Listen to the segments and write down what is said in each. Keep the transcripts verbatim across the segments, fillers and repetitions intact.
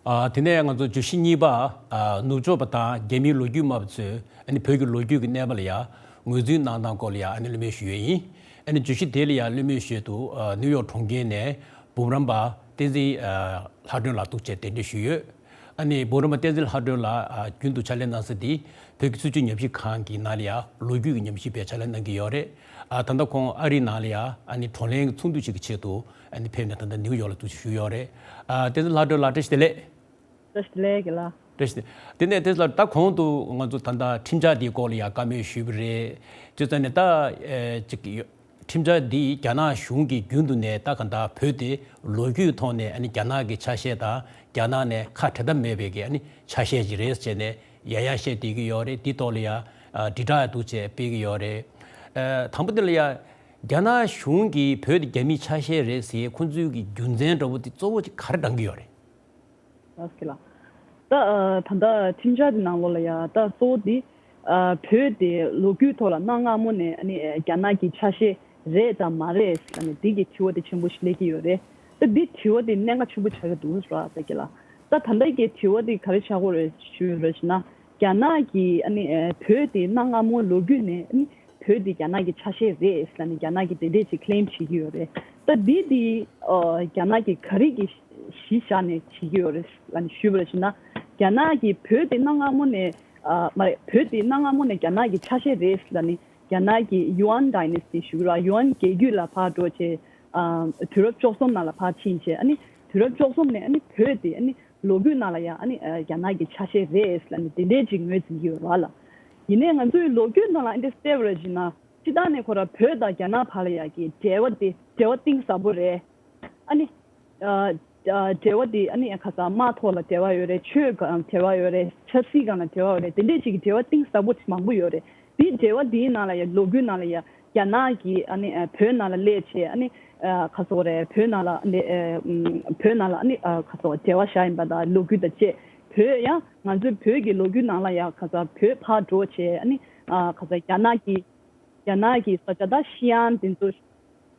ཨ། དེ་ནས་ང་ཚོ་བརྗོད་གཞི་གཉིས་པ། ཨ། ནུབ་ཕྱོགས་པ་དང་རྒྱ་མིའི་ལོ་རྒྱུས་སྨྲ་བ་ཚོས་ཨ་ནི་བོད་ཀྱི་ལོ་རྒྱུས་ཀྱི་གནས་བབ་ལ་ཡང་ངོས་འཛིན་གནང་སྟངས་སྐོར་ལ་ཡང་ཨ་ནི་གླེང་མོལ་ཞུ་ཡས་ཡིན། ཨ་ནི་བརྗོད་གཞི་དེ་ལ་ཡང་གླེང་མོལ་ཞུ་ཡས་དུ། ཨ། ནིའུ་ཡོག་གྲོང་ཁྱེར་ནས་འབུམ་རམས་པ་བསྟན་འཛིན། ཨ། ལྷ་སྒྲོན་ལགས་འདུག་བྱས་གདན་འདྲེན་ཞུས་ཡོད། ཨ་ནི་འབུམ་རམས་པ་བསྟན་འཛིན་ལྷ་སྒྲོན་ལགས། ཨ། རྒྱུན་དུ་ཕྱག་ལས་གནང་ས་དེ་བོད་ཀྱི་སྲིད་བྱུས་ཉམས་ཞིབ་ཁང་གི་ནང་ལ་ཡང་ལོ་རྒྱུས་ཀྱི་ཉམས་ཞིབ་པའི་ཕྱག་ལས་གནང་གི་ཡོད་རེད། ཨ། ད་ལྟ་ཁོང་ཨ་རིའི་ནང་ལ་ཡང་ཨ་ནི་བགྲོ་གླེང་གི་ཚོགས་འདུ་ཞིག་གི་ཆེད་དུ་ཨ་ནི་ཕེབས་ནས་ད་ལྟ་ནིའུ་ཡོག་ལ་འདུག་བྱས་བཞུགས་ཡོད་རེད། ཨ། བསྟན་འཛིན་ལྷ་སྒྲོན་ལགས་བཀྲ་ཤིས་བདེ་ལེགས། བཀྲ་ཤིས་བདེ་ལེགས་རྒན་ལགས། བཀྲ་ཤིས་བདེ་ལེགས། དེ་ནས་དེ་ལ་ད་གོང་དུ་ང་ཚོ་ད་ལྟ་ཁྲིམས་འཆར་འདིའི་སྐོར་ལ་ཡང་བཀའ་མོལ་ཞུས་པ་རེད། བྱས་ཙང་ནས་ད། ཨེ། ཅིག་ཡོད། ཁྲིམས་འཆར་འདི་རྒྱ་ནག་གཞུང་གིས་རྒྱུན་དུ་ནས་ད་ག་འདྲ་བོད་དེ་ལོ་རྒྱུས་ཐོག་ནས་ཨ་ནི་རྒྱ་ནག་གི་ཆ་ཤས་དང་རྒྱ་ནག་ནས་ཁ་བྲལ་ཐབས་མེད་པའི་གི་ཨ་ནི་ཆ་ཤས་ཅིག་རེད་ཟེར་ནས་ཡང་ཡང་བཤད་བསྡད་ཀྱི་ཡོད་རེད། འདི་ཐོག་ལ་ཡང་ཨ་དྲིལ་བསྒྲགས་འདུག་བྱས་སྤེལ་གྱི་ཡོད་རེད། ཨ། དང་པོ་དེ་ལ་ཡང་རྒྱ་ནག་གཞུང་གིས་བོད་དེ་རྒྱ་མིའི་ཆ་ཤས་རེད་ཟེར་ཁོང་ཚོའི་གི་རྒྱུ་མཚན་འདྲ་བོ་དེ་གཙོ་བོ་ཅིག་ག་རེ་བགྲང་གི་ཡོད་རེད། ལགས་སོ་ལགས། ད་ཨ་ད་ལྟ་ཁྲིམས་འཆར་དེ་ནང་ལོགས་ལ་ཡ་ད་གཙོ་བོ་དེ་ཨ་བོད་དེ་ལོ་རྒྱུས་ཐོག་ལ་གནའ་སྔ་མོ་ནས་ཨ་ནི་རྒྱ་ནག་གི་ཆ་ཤས་རེད་དང་མ་རེད་ཟེར་ནས་དེ་གི་དྲི་བ་དེ་ཆེན་པོ་ཞིག་སླེབས་ཀྱི་ཡོད་རེད། ད་འདི་དྲི་བ་དེ་གནད་འགག་ཆེན་པོ་ཆགས་ཀྱི་འདུག་ཟེར་བ་ད་གི་ལ། ད་ད་ལྟ་གི་དྲི་བ་དེ་ག་རེ་ཆགས་ཀྱི་ཡོད་རེད་ཞུ་ཡོད་རེད་ཟེར་ན། རྒྱ་ནག་གིས་ཨ་ནི་ཨ་བོད་དེ་གནའ་སྔ་མོ་ལོ་རྒྱུས་ནས་ཨ་ནི་བོད་འདི་རྒྱ་ནག་གི་ཆ་ཤས་རེད་ལབ་ནས་རྒྱ་ནག་གིས་དེ་འདྲས་ཅིག་ཁི་ལེམ་བྱེད་ཀྱི་ཡོད་རེད། ད་འདི་འདི་ཨ་རྒྱ་ནག་གིས་ག་རེ་གི་གཞི་བཞག་ནས་བྱེད་ཀྱི་ཡོད་རེད་ལབ་ནས་ཞུས་པ་རེད་ཟེར་ན། རྒྱ་ནག་གིས་བོད་འདི་གནའ་སྔ་མོ་ནས་ཨ་མ་རེད། བོད་འདི་གནའ་སྔ་མོ་ནས་རྒྱ་ནག་གི་ཆ་ཤས་རེད་ལབ་ནས་རྒྱ་ནག་གི་ཡུའན་ཌའི་ནེ་སི་ཊི་ཞུ་གི་རེད། ཡུའན་རྒྱལ་རྒྱུད་ལ་ཕར་འགྲོ་བྱས། ཨ་དུས་རབས་བཅུ་གསུམ་ནང་ལ་ཕར་ཕྱིན་བྱས། ཨ་ནི་དུས་རབས་བཅུ་གསུམ་ནས་ཨ་ནི་བོད་འདི་ཨ་ནི་ལོ་རྒྱུས་ནང་ལ་ཡང་ཨ་ནི་ཨ་རྒྱ་ནག་གི་ཆ་ཤས་རེད་ལབ་ནས་དེ་འདྲས་ཅིག་ངོས་འཛིན་གྱི་ཡོད་རེད་བ་ལ། ཡིན་ནའི་ང་ཚོའི་ལོ་རྒྱུས་ནང་ལ་ཨ་འདྲས་བལྟས་པ་རེད་ཟེར་ན། སྤྱིར་བཏང་ནས་ཁོ་རང་བོད་དང་རྒྱ་ནག་བར་ལ་ཡ་གི་འབྲེལ་བ་དེ་འབྲེལ་བ་གཏིང་ཟབ་པོ་རེད། ཨ་ནི་ཨ་ཨ་འབྲེལ་བ་དེ་ཨ་ནི་ཁ་སང་དམག་ཐོག་ལ་འབྲེལ་བ་ཡོད་རེད། ཆོས་སྒང་འབྲེལ་བ་ཡོད་རེད། ཆབ་སྲིད་སྒང་ལ་འབྲེལ་བ་ཡོད་རེད། དེ་འདྲས་ཅིག་གི་འབྲེལ་བ་གཏིང་ཟབ་པོ་མང་པོ་ཡོད་རེད། དེའི་འབྲེལ་བ་དེའི་ནང་ལ་ཡ་ལོ་རྒྱུས་ནང་ལ་ཡ་རྒྱ་ནག་གིས་ཨ་ནི་ཨ་བོད་ནང་ལ་སླེབས་བྱས། ཨ་ནི་ཨ་ག་ཟེར་དགོས་རེད། བོད་ནང་ལ་ཨ་ནི་ཨ་ཨམ་བོད་ནང་ལ་ཨ་ནི་ཨ་ག་ཟེར་དགོས་འབྲེལ་བ་བཞག་ཡིན་པ་དང་། ལོ་རྒྱུས་དང་བཅས། བོད་ཡང་ང་ཚོའི་བོད་ཀྱི་ལོ་རྒྱུས་ནང་ལ་ཡ་ག་ཟེར་བོད་ཕར་འགྲོ་བྱས། ཨ་ནི་ཨ་ག་ཟེར་རྒྱ་ནག་གི་རྒྱ་ནག་གི་ས་ཆ་ད་ཤི་ཡན་དེ་ཚོ་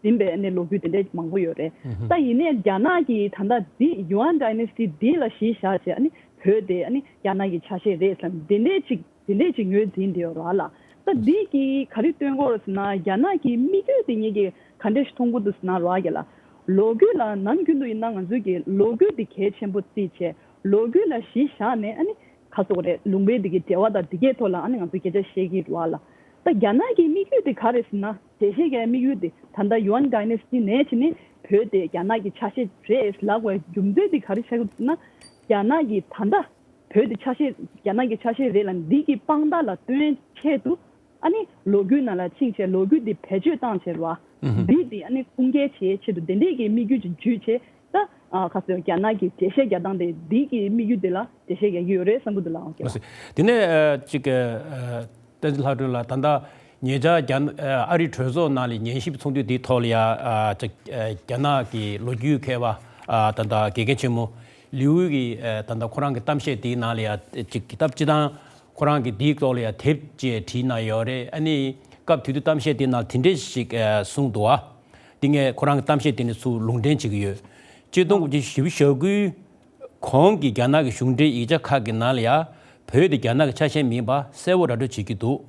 ཟིན་པའི་ཨ་ནི་ལོ་རྒྱུས་དེ་འདྲ་མང་པོ་ཡོད་རེད། ད་ཡིན་ནའི་རྒྱ་ནག་གིས་ད་ལྟ་འདི་ཡུའན་ཌའི་ནེ་སི་ཊི་འདི་ལ་གཞི་བཞག་བྱས། ཨ་ནི་བོད་དེ་ཨ་ནི་རྒྱ་ནག་གི་ཆ་ཤས་རེད་ཟེར་འདི་འདྲས་ཅིག་འདི་འདྲས་ཅིག་ངོས་འཛིན་བསྡད་ཡོད་རེད་བ་ལ། ད་འདི་གིས་ག་རེ་སྟོན་གྱི་ཡོད་རེད་ཟེར་ན། རྒྱ་ནག་གི་དམིགས་ཡུལ་དེ་ངེད་ཀྱིས་ག་འདྲས་ཤིག་མཐོང་གི་འདུག་ཟེར་ན་རེད་བ་རྒན་ལགས། ལོ་རྒྱུས་ལ་ནམ་རྒྱུན་དུ་ཡིན་ན་ང་ཚོའི་གི་ལོ་རྒྱུས་དེ་གལ་ཆེན་པོ་བརྩིས་བྱས། ལོ་རྒྱུས་ལ་གཞི་བཞག་ནས་ཨ་ནི་ག་ཟེར་དགོས་རེད། ལུང་པའི་དེ་གི་འབྲེལ་བ་དང་དེ་གའི་ཐོག་ལ་ཨ་ནི་ང་ཚོ་སྐད་ཆ་བཤད་ཀྱི་རེད་བ་ལ། ད་རྒྱ་ནག་གི་དམིགས་ཡུལ་དེ་ག་རེད་ཟེར་ན། འགྲེལ་བཤད་རྒྱག་དམིགས་ཡུལ་དེ་ད་ལྟ་ཡུའན་ཌའི་ནེ་སི་ཊི་ནས་བྱས་ནས་བོད་དེ་རྒྱ་ནག་གི་ཆ་ཤས་རེད་ལབ་དགོས་རྒྱུ་མཚན་དེ་ག་རེ་ཆགས་ཀྱི་འདུག་ཟེར་ན། རྒྱ་ནག་གིས་ད་ལྟ་བོད་དེ་ཆ་ཤས་རྒྱ་ནག་གི་ཆ་ཤས་རེད་ལབ་འདི་གི་དཔང་རྟགས་ལ་སྟོན་ཆེད་དུ། ཨ་ནི་ལོ་རྒྱུས་ནང་ལ་ཕྱིན་བྱས་ལོ་རྒྱུས་འདི་བེད་སྤྱོད་བཏང་བྱས་རེད་བ། འདི་དེ་ཨ་ནི་ཁུངས་སྐྱེལ་བྱེད་ཆེད་དུ་དེ་འདྲས་ཀྱི་དམིགས་ཡུལ་ཅིག་འཇུས་བྱས། ད་ཨ་ག་ཟེར་རྒྱ་ནག་གི་འགྲེལ་བཤད་རྒྱག་སྟངས་དེ་འདི་གི་དམིགས་ཡུལ་དེ་ལ་འགྲེལ་བཤད་རྒྱག་གི་ཡོད་རེད་བསམ་གྱི་འདུག་ལགས། ཨོ་ཀེ། དེ་ནས་ཨ་ཅིག་ཨ་བསྟན་འཛིན་ལྷ་སྒྲོན་ལགས། ད་ལྟ་ཉེ་ཆར་རྒྱ་ཨ་རིའི་གྲོས་ཚོགས་ནང་ལ་ཉན་ཞིབ་ཚོགས་འདུ་དེའི་ཐོག་ལ་ཡ་ཨ་ཅིག་ཨ་རྒྱ་ནག་གི་ལོ་རྒྱུས་མཁས་པ་ཨ་ད་ལྟ་དགེ་རྒན་ཆེན་མོ་ལིའུ་གི་ཨ་ད་ལྟ་ཁོ་རང་གི་གཏམ་བཤད་དེའི་ནང་ལ་ཡ་ཅིག་གི་སྟབས་སྤྱི་བཏང་ཁོ་རང་གིས་དེའི་ཐོག་ལ་ཡ་དེབ་ཅིག་བྲིས་གནང་ཡོད་རེད། ཨ་ནི་སྐབས་དེ་དུས་གཏམ་བཤད་དེའི་ནང་དེ་འདྲས་ཤིག་ཨ་གསུངས་འདུག་ཨ། དེ་ངས་ཁོ་རང་གི་གཏམ་བཤད་དེ་ནས་ཚུར་ལུང་འདྲེན་བྱེད་ཀྱི་ཡོད། གཅིག་སྟོང་དགུ་བརྒྱ་བཞི་བཅུ་ཞེ་དགུའི་གོང་གི་རྒྱ་ནག་གི་གཞུང་འབྲེལ་ཡིག་ཆ་ཁག་གི་ནང་ལ་ཡང་བོད་དེ་རྒྱ་ནག་གི་ཆ་ཤས་མིན་པ་གསལ་པོ་ར་སྤྲོད་བྱེད་ཀྱི་འདུག།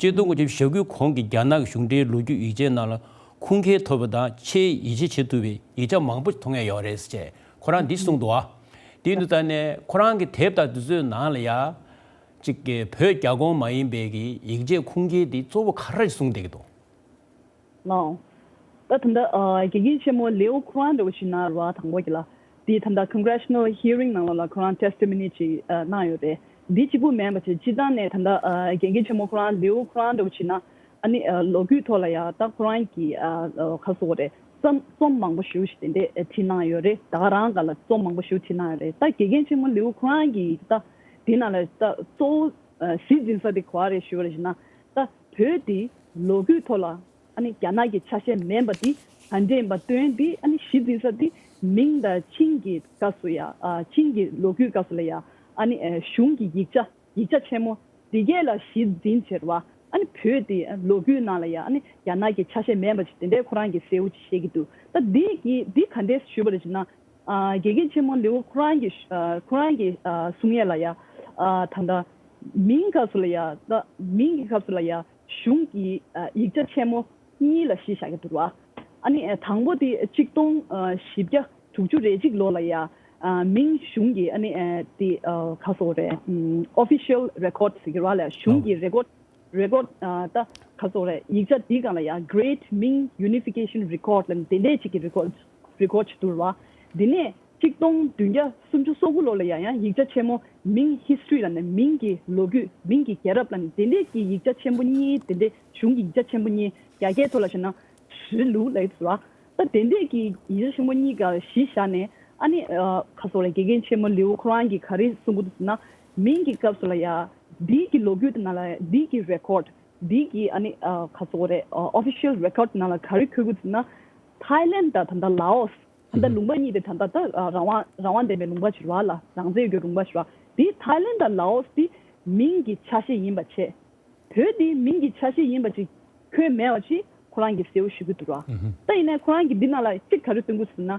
གཅིག་སྟོང་དགུ་བརྒྱ་བཞི་བཅུ་ཞེ་དགུའི་གོང་གི་རྒྱ་ནག་གི་གཞུང་འབྲེལ་ལོ་རྒྱུས་ཡིག་ཆའི་ནང་ལ་ཁུངས་སྐྱེལ་ཐུབ་པ་དང་ཆེས་ཡིད་ཆེས་བྱེད་ཐུབ་པའི་ཡིག་ཆ་མང་པོ་མཐོང་ཡ་ཡོད་རེད་ཟེར་བྱས་ཁོ་རང་འདི་གསུངས་འདུག་ཨ། དེ་ཡིན་དུས་ད་ནས་ཁོ་རང་གི་དེབ་དང་དེ་ཚོའི་ནང་ལ་ཡང་གཅིག་གི་བོད་རྒྱ་ཁོངས་མ་ཡིན་པའི་གི་ཡིག་ཆའི་ཁུངས་སྐྱེལ་འདི་གཙོ་བོ་ག་རེ་གསུངས་བསྡད་ཀྱི་འདུག། ལགས། ད་ད་ལྟ་ཨ་དགེ་རྒན་ཆེན་མོ་ལིའུ་ཁོ་རང་འདྲ་བོ་ཞིག་ན་ར་དང་པོ་གི་ལ། དེ་ད་ལྟ་Congressional Hearing་ནང་ལོགས་ལ་ཁོ་རང་Testimony་ཅིག་ཨ་གནང་ཡོད་རེད། འདི་གཅིག་པུ་མིན་པ་བྱས་སྤྱིར་བཏང་ནས་ད་ལྟ་ཨ་དགེ་རྒན་ཆེན་མོ་ཁོ་རང་ལིའུ་ཁོ་རང་འདྲ་བོ་ཞིག་ན་ཨ་ནི་ཨ་ལོ་རྒྱུས་ཐོག་ལ་ཡ་ད་ཁོ་རང་གི་ཨ་ཨ་ག་ཟེར་དགོས་རེད། རྩོམ་རྩོམ་མང་པོ་ཞེ་པོ་ཞིག་དེ་འདྲས་ཨ་བྲིས་གནང་ཡོད་རེད། ད་ག་རང་ག་ལ་རྩོམ་མང་པོ་ཞེ་པོ་བྲིས་གནང་ཡོད་རེད། ད་དགེ་རྒན་ཆེན་མོ་ལིའུ་ཁོ་རང་གིས་ད་དེ་ནང་ལ་ད་གཙོ་བོ་ཨ་གཞི་འཛིན་ས་དེ་ག་བ་རེད་ཞུ་བ་རེད་ཞུ་ན། ད་བོད་དེ་ལོ་རྒྱུས་ཐོག་ལ་ཨ་ནི་རྒྱ་ནག་གི་ཆ་ཤས་མིན་པ་དེ་ག་འདྲས་ཡིན་པ་སྟོན་ཏེ། ཨ་ནི་གཞི་འཛིན་ས་དེ་མིང་དང་ཆིང་གི་སྐབས་སུ་ཡ་ཨ་ཆིང་གི་ལོ་རྒྱུས་སྐབས་སུ་ལ་ཡ་ཨ་ནི་ཨ་གཞུང་གི་ཡིག་ཆ་ཡིག་ཆ་ཆེན་མོ་དེ་གས་ལ་གཞི་འཛིན་བྱས་ར་བ། ཨ་ནི་བོད་དེ་ལོ་རྒྱུས་ནང་ལ་ཡ་ཨ་ནི་རྒྱ་ནག་གི་ཆ་ཤས་མིན་པ་ཞིག་དེ་འདྲས་ཁོ་རང་གིས་གསལ་བོ་ཅིག་བཤད་ཀྱི་འདུག། ད་འདི་གི་འདི་ག་འདྲས་ཞུས་པ་རེད་ཞུ་ན། ཨ་དགེ་རྒན་ཆེན་མོ་ལིའུ་ཁོ་རང་གི་ཨ་ཁོ་རང་གི་ཨ་གསུང་ཡས་ལ་ཡ། ཨ་ད་ལྟ་མིང་སྐབས་སུ་ལ་ཡ། ད་མིང་གི་སྐབས་སུ་ལ་ཡ་གཞུང་གི་ཨ་ཡིག་ཆ་ཆེན་མོ་གཉིས་ལ་གཞི་བཞག་གི་འདུག་བ། ཨ་ནི་ཨ་དང་པོ་དེ་གཅིག་སྟོང་ཨ་བཞི་བརྒྱ་དྲུག་ཅུ་རེ་གཅིག་ལོ་ལ་ཡ། ཨ་མིང་གཞུང་གི་ཨ་ནི་ཨ་དེ་ཨ་ག་སོག་རེད། ཨམ་official record ཟེར་གྱི་ར་ལ་གཞུང་གི་record record ཨ་ད་ག་སོག་རེད། ཡིག་ཆ་དེའི་སྒང་ལ་ཡ་Great Ming Unification Record ལ་དེ་འདྲས་ཅིག་གི་record record ཅིག་འདུག་བ། དེ་ནས་གཅིག་སྟོང་བདུན་བརྒྱ་སུམ་ཅུ་སོ་དགུ་ལོ་ལ་ཡ་ཡང་ཡིག་ཆ་ཆེན་མོ་Ming History ལ་ནི་མིང་གི་ལོ་རྒྱུས་མིང་གི་རྒྱལ་རབས་ལ་ནི་དེ་འདྲས་ཀྱི་ཡིག་ཆ་ཆེན་པོ་གཉིས། དེ་འདྲས་གཞུང་གི་ཡིག་ཆ་ཆེན་པོ་གཉིས་རྒྱ་སྐད་ཐོག་ལ་བཤད་ན་实录ལབ་ཀྱི་འདུག་བ། ད་དེ་འདྲས་ཀྱི་ཡིག་ཆ་ཆེན་པོ་གཉིས་ཀ་གཞི་བཞག་ནས་ཨ་ནི་ཨ་ག་སོག་ལ་དགེ་རྒན་ཆེན་མོ་ལིའུ་ཁོ་རང་གིས་ག་རེ་གསུང་གི་འདུག་ཟེར་ན། མིང་གི་སྐབས་སུ་ལ་ཡ་འདི་གི་ལོ་རྒྱུས་དེ་ནང་ལ་འདི་གི་record འདི་གི་ཨ་ནི་ཨ་ག་སོག་རེད། ཨ་official record ནང་ལ་ག་རེ་འཁོད་གི་འདུག་ཟེར་ན། ཐའི་ལན་དང་ད་ལྟ་ལའོ་སི། ད་ལྟ་ལུང་པ་གཉིས་དེ་ད་ལྟ་ད་ཨ་རང་དབང་རང་དབང་ལྡན་པའི་ལུང་པ་ཞིག་རེད་བ་ལ། རང་བཙན་ཡོད་རྒྱུ་ལུང་པ་ཞིག་རེད་བ། དེ་ཐའི་ལན་དང་ལའོ་སི་དེ་མིང་གི་ཆ་ཤས་ཡིན་པ་བྱས། བོད་དེ་མིང་གི་ཆ་ཤས་ཡིན་པ་ཅིག་འཁོད་མེད་པ་ཅིག་ཁོ་རང་གིས་གསལ་པོ་ཞུ་གི་འདུག་ར། ད་ཡིན་ནའི་ཁོ་རང་གིས་འདི་ནང་ལ་གཅིག་ག་རེ་སྟོན་གི་འདུག་ཟེར་ན།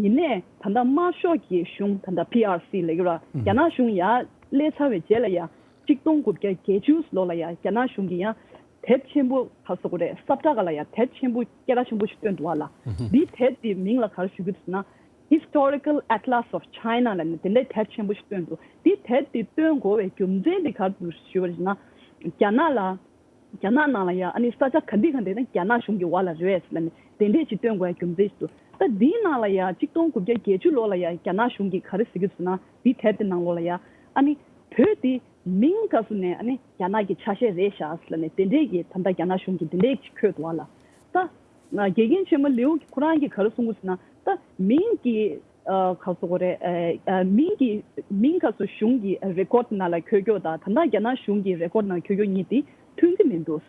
ཡིན་ནའི་ད་ལྟ་དམར་ཤོག་གི་གཞུང་ད་ལྟ་པི་ཨར་སི་ལབ་ཀྱི་ར། རྒྱ་ནག་གཞུང་ཡར་སླེབས་ཚར་བའི་རྗེས་ལ་ཡ། གཅིག་སྟོང་དགུ་བརྒྱ་བརྒྱད་ཅུ་ལོ་ལ་ཡ་རྒྱ་ནག་གཞུང་གིས་ཡང་དེབ་ཆེན་པོ་ག་རེ་ཟེར་དགོས་རེད། ས་བཀྲ་ག་ལ་ཡ་དེབ་ཆེན་པོ་སྐད་གྲགས་ཆེན་པོ་ཞིག་བཏོན་འདུག་བ་ལ། འདི་དེབ་དེའི་མིང་ལ་ག་རེ་ཞུ་གི་འདུག་ཟེར་ན། Historical Atlas of China ལབ་ནས་དེ་འདྲའི་དེབ་ཆེན་པོ་ཞིག་བཏོན་འདུག། དེ་དེབ་དེ་བཏོན་དགོས་པའི་རྒྱུ་མཚན་དེ་ག་རེ་འདུག་ཞུས་པ་ཡིན་ན། རྒྱ་ནག་ལ། རྒྱ་ནག་ནང་ལ་ཡ་ཨ་ནི་ས་ཆ་ག་འདི་ག་འདི་ནི་རྒྱ་ནག་གཞུང་གི་འོག་ལ་རེད་ཟེར་ལབ་ནས་དེ་འདྲས་ཅིག་བཏོན་དགོས་ཡ་རྒྱུ་མཚན་ཞིག་འདུག། ད་འདིའི་ནང་ལ་ཡ་གཅིག་སྟོང་དགུ་བརྒྱ་བརྒྱད་ཅུ་ལོ་ལ་ཡ་རྒྱ་ནག་གཞུང་གིས་ག་རེ་ཟེར་གྱི་འདུག་ཟེར་ན། འདིའི་དེབ་དེ་ནང་ལོགས་ལ་ཡ་ཨ་ནི་བོད་དེ་མིང་སྐབས་སུ་ནས་ཨ་ནི་རྒྱ་ནག་གི་ཆ་ཤས་རེད་ཤག་ཟེར་ལབ་ནས་དེ་འདྲས་ཀྱི་ད་ལྟ་རྒྱ་ནག་གཞུང་གིས་དེ་འདྲས་ཅིག་འཁོད་འདུག་བ་ལ། ད་དགེ་རྒན་ཆེན་མོ་ལིའུ་ཁོ་རང་གིས་ག་རེ་གསུང་གི་ཟེར་ན། ད་མིང་གི་ཨ་ག་རེ་ཟེར་དགོས་རེད། ཨ་ཨ་མིང་གི་མིང་སྐབས་སུ་གཞུང་གི་record ནང་ལ་འཁོད་རྒྱུ་དང་ད་ལྟ་རྒྱ་ནག་གཞུང་གི་record ནང་འཁོད་རྒྱུ་གཉིས་དེ་མཐུན་གྱི་མི་འདུག། བྱས་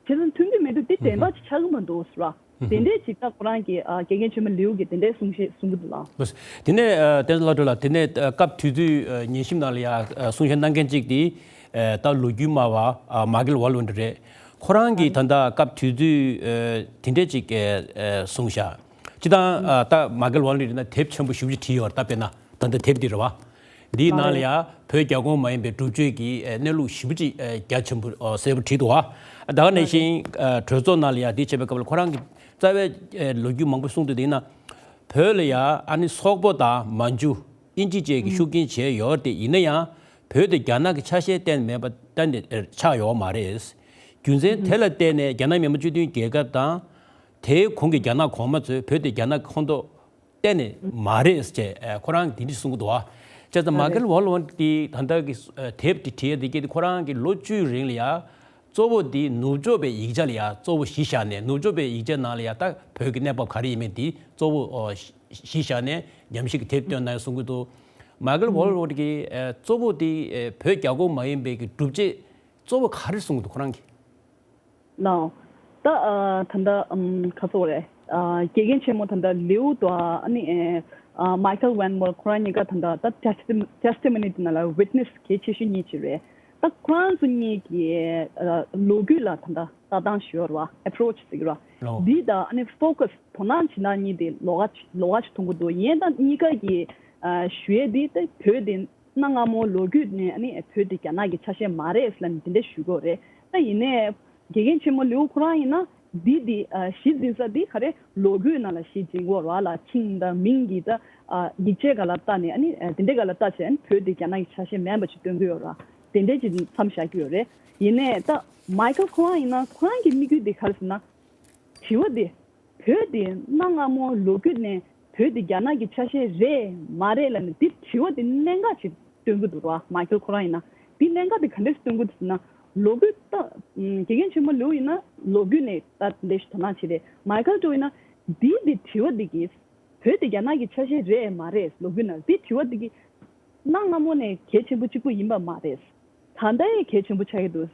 ཙང་མཐུན་གྱི་མི་འདུག་དེ་བདེན་པ་ཅིག་ཆགས་ཀྱི་མི་འདུག་ཟེར་བ། དེ་འདྲས་ཅིག་ད་ཁོ་རང་གི་ཨ་དགེ་རྒན་ཆེན་མོ་ལིའུ་གིས་དེ་འདྲས་གསུང་བཤད་གསུང་གི་འདུག་ལ། ལགས་སོ། དེ་ནས་ཨ་བསྟན་འཛིན་ལྷ་སྒྲོན་ལགས། དེ་ནས་ཨ་སྐབས་དེ་དུས་ཨ་ཉན་ཞིབ་ནང་ལ་ཡ་ཨ་གསུང་བཤད་གནང་མཁན་གཅིག་དེ་ཨ་ད་ལོ་རྒྱུས་སྨྲ་བ་ཨ་མ་ཀེལ་ཝལ་ཝན་རེད། ཁོ་རང་གིས་ད་ལྟ་སྐབས་དེ་དུས་ཨ་དེ་འདྲས་ཅིག་ཨ་གསུངས་ཤག། སྤྱིར་བཏང་ཨ་ད་མ་ཀེལ་ཝལ་ཝན་ཡིན་ན་དེབ་ཆེན་པོ་ཞེ་པོ་ཅིག་བྲིས་ཡོད་རེད། ད་དཔེར་ན་ད་ལྟ་དེབ་འདི་རེད་བ། འདིའི་ནང་ལ་ཡ་བོད་རྒྱ་གོང་མ་ཡིན་པའི་སྒྲུབ་བྱེད་ཀྱི་ཨ་གནས་ལུགས་ཞེ་པོ་ཅིག་ཨ་རྒྱ་ཆེན་པོ་ཨ་གསལ་པོ་བྲིས་འདུག་བ། ད་ག་ནང་བཞིན་ཨ་གྲོས་ཚོགས་ནང་ལ་ཡ་དེ་བྱས་པའི་སྐབས་ལ་ཁོ་རང་གིས་རྩ་བའི་ཨ་ལོ་རྒྱུས་མང་པོ་གསུངས་འདུག། དེ་ཡིན་ན་བོད་ལ་ཡ་ཨ་ནི་སོག་པོ་དང་མན་ཇུ་དབྱིན་ཇི་བཅས་ཀྱིས་ཤུགས་རྐྱེན་བྱས་ཡོད་རེད། དེ་ཡིན་ན་ཡང་བོད་དེ་རྒྱ་ནག་གི་ཆ་ཤས་གཏན་ནས་མེད་པ་གཏན་ནས་ཆགས་ཡོད་མ་རེད། རྒྱུ་མཚན་དེ་ལ་བརྟེན་ནས་རྒྱ་ནག་མི་དམངས་སྤྱི་མཐུན་རྒྱལ་ཁབ་དང་དེའི་གོང་གི་རྒྱ་ནག་གོང་མ་ཚོས་བོད་དེ་རྒྱ་ནག་གི་ཁོངས་གཏོགས་གཏན་ནས་མ་རེད་ཅེས་ཨ་ཁོ་རང་གིས་དེ་འདྲ་གསུང་གི་འདུག་བ། བྱས་ཙང་མ་ཀེལ་ཝལ་ཝན་དེ་ད་ལྟ་གི་ཨ་དེབ་དེ་བྲིས་ཡ་དེ་སྐད་དེ་ཁོ་རང་གིས་ལོ་བཅུའི་རིང་ལ་ཡ་གཙོ་བོ་དེ་ནུབ་ཕྱོགས་པའི་ཡིག་ཆ་ལ་ཡ་གཙོ་བོ་གཞི་བཞག་ནས། ནུབ་ཕྱོགས་པའི་ཡིག་ཆའི་ནང་ལ་ཡ་ད་བོད་ཀྱི་གནས་བབ་ག་རེ་ཡིན་མིན་དེ་གཙོ་བོ་ཨ་གཞི་བཞག་ནས་ཉམས་ཞིབ་ཀྱི་དེབ་བཏོན་གནང་ཡ་གསུང་གི་འདུག། མ་ཀེལ་ཝལ་ཝན་གྱིས་ཨ་གཙོ་བོ་དེ་ཨ་བོད་རྒྱ་གོང་མ་ཡིན་པའི་གི་སྒྲུབ་བྱེད་གཙོ་བོ་ག་རེ་གསུང་གི་འདུག་ཁོ་རང་གིས། ལགས། ད་ཨ་ད་ལྟ་ཨམ་ག་ཚོད་རེད། ཨ་དགེ་རྒན་ཆེན་མོ་ད་ལྟ་ལིའུ་དང་ཨ་ནི་ཨ་མ་ཀེལ་ཝལ་ཝན་ཁོ་རང་གཉིས་ཀ་ད་ལྟ་ད་testimony དེ་ནང་ལ་witness གལ་ཆེ་ཤོས་གཉིས་ཅིག་རེད། ད་ཁོ་རང་ཚོ་གཉིས་ཀྱི་ཨ་ལོ་རྒྱུས་ལ་ད་ལྟ་ལྟ་སྟངས་ཤིག་ཡོད་རེད་བ། approach ཟེར་གྱི་རེད་བ། ལོ། འདི་དང་ཨ་ནི་focus དོ་སྣང་བྱེད་སྟངས་གཉིས་དེ་ལོགས་ཀ་ལོགས་ཀ་ཞིག་མཐོང་གི་འདུག། ཡིན་ད་གཉིས་ཀ་གི་ཨ་ཞུ་ཡས་འདི་ད་བོད་དེ་གནའ་སྔ་མོ་ལོ་རྒྱུས་ནས་ཨ་ནི་བོད་དེ་རྒྱ་ནག་གི་ཆ་ཤས་མ་རེད་ཟེར་ལབ་ནས་དེ་འདྲ་ཞུ་གི་ཡོད་རེད། ད་ཡིན་ནའི་དགེ་རྒན་ཆེན་མོ་ལིའུ་ཁོ་རང་ཡིན་ན་འདི་འདི་ཨ་གཞི་འཛིན་ས་འདི་ག་རེ་ལོ་རྒྱུས་ནང་ལ་གཞི་འཛིན་གྱི་ཡོད་རེད་བ་ལ། ཆིང་དང་མིང་གི་ད་ཨ་ཡིག་ཆའི་སྒང་ལ་བལྟས་ནས་ཨ་ནི་ཨ་དེ་འདྲའི་སྒང་ལ་བལྟས་བྱས་ཨ་ནི་བོད་འདི་རྒྱ་ནག་གི་ཆ་ཤས་མིན་པ་ཅིག་སྟོན་གྱི་ཡོད་རེད་བ། དེ་འདྲའི་ཅིག་མཚམས་བཞག་གི་ཡོད་རེད། ཡིན་ནའི་ད་མ་ཀེལ་ཁོ་རང་ཡིན་ན་ཁོ་རང་གི་དམིགས་ཡུལ་འདི་ག་རེ་ཟེར་ན། དྲི་བ་འདི། བོད་འདི་གནའ་སྔ་མོ་ལོ་རྒྱུས་ནས་བོད་འདི་རྒྱ་ནག་གི་ཆ་ཤས་རེད་མ་རེད་ལབ་ནས་འདི་དྲི་བ་འདི་གནད་འགག་ཅིག་སྟོན་གྱི་འདུག་ར། མ་ཀེལ་ཁོ་རང་ཡིན་ན་འདི་གནད་འགག་འདི་ག་འདྲས་སྟོན་གྱི་འདུག་ཟེར་ན། ལོ་རྒྱུས་ད་དགེ་རྒན་ཆེན་མོ་ལིའུ་ཡིན་ན་ལོ་རྒྱུས་ནས་ད་འདི་འདྲས་ཞིག་དོ་སྣང་བྱེད་རེད། མ་ཀེལ་ཀྲོ་ཡིན་ན་འདི་འདི་དྲི་བ་འདི་གིས་བོད་འདི་རྒྱ་ནག་གི་ཆ་ཤས་རེད་མ་རེད་ལོ་རྒྱུས་ནང་འདི་དྲི་བ་འདི་གིས། གནའ་སྔ་མོ་ནས་གལ་ཆེན་པོ་གཅིག་པུ་ཡིན་པ་མ་རེད། ད་ལྟ་ཡང་གལ་ཆེན་པོ་ཆགས་ཀྱི་འདུག།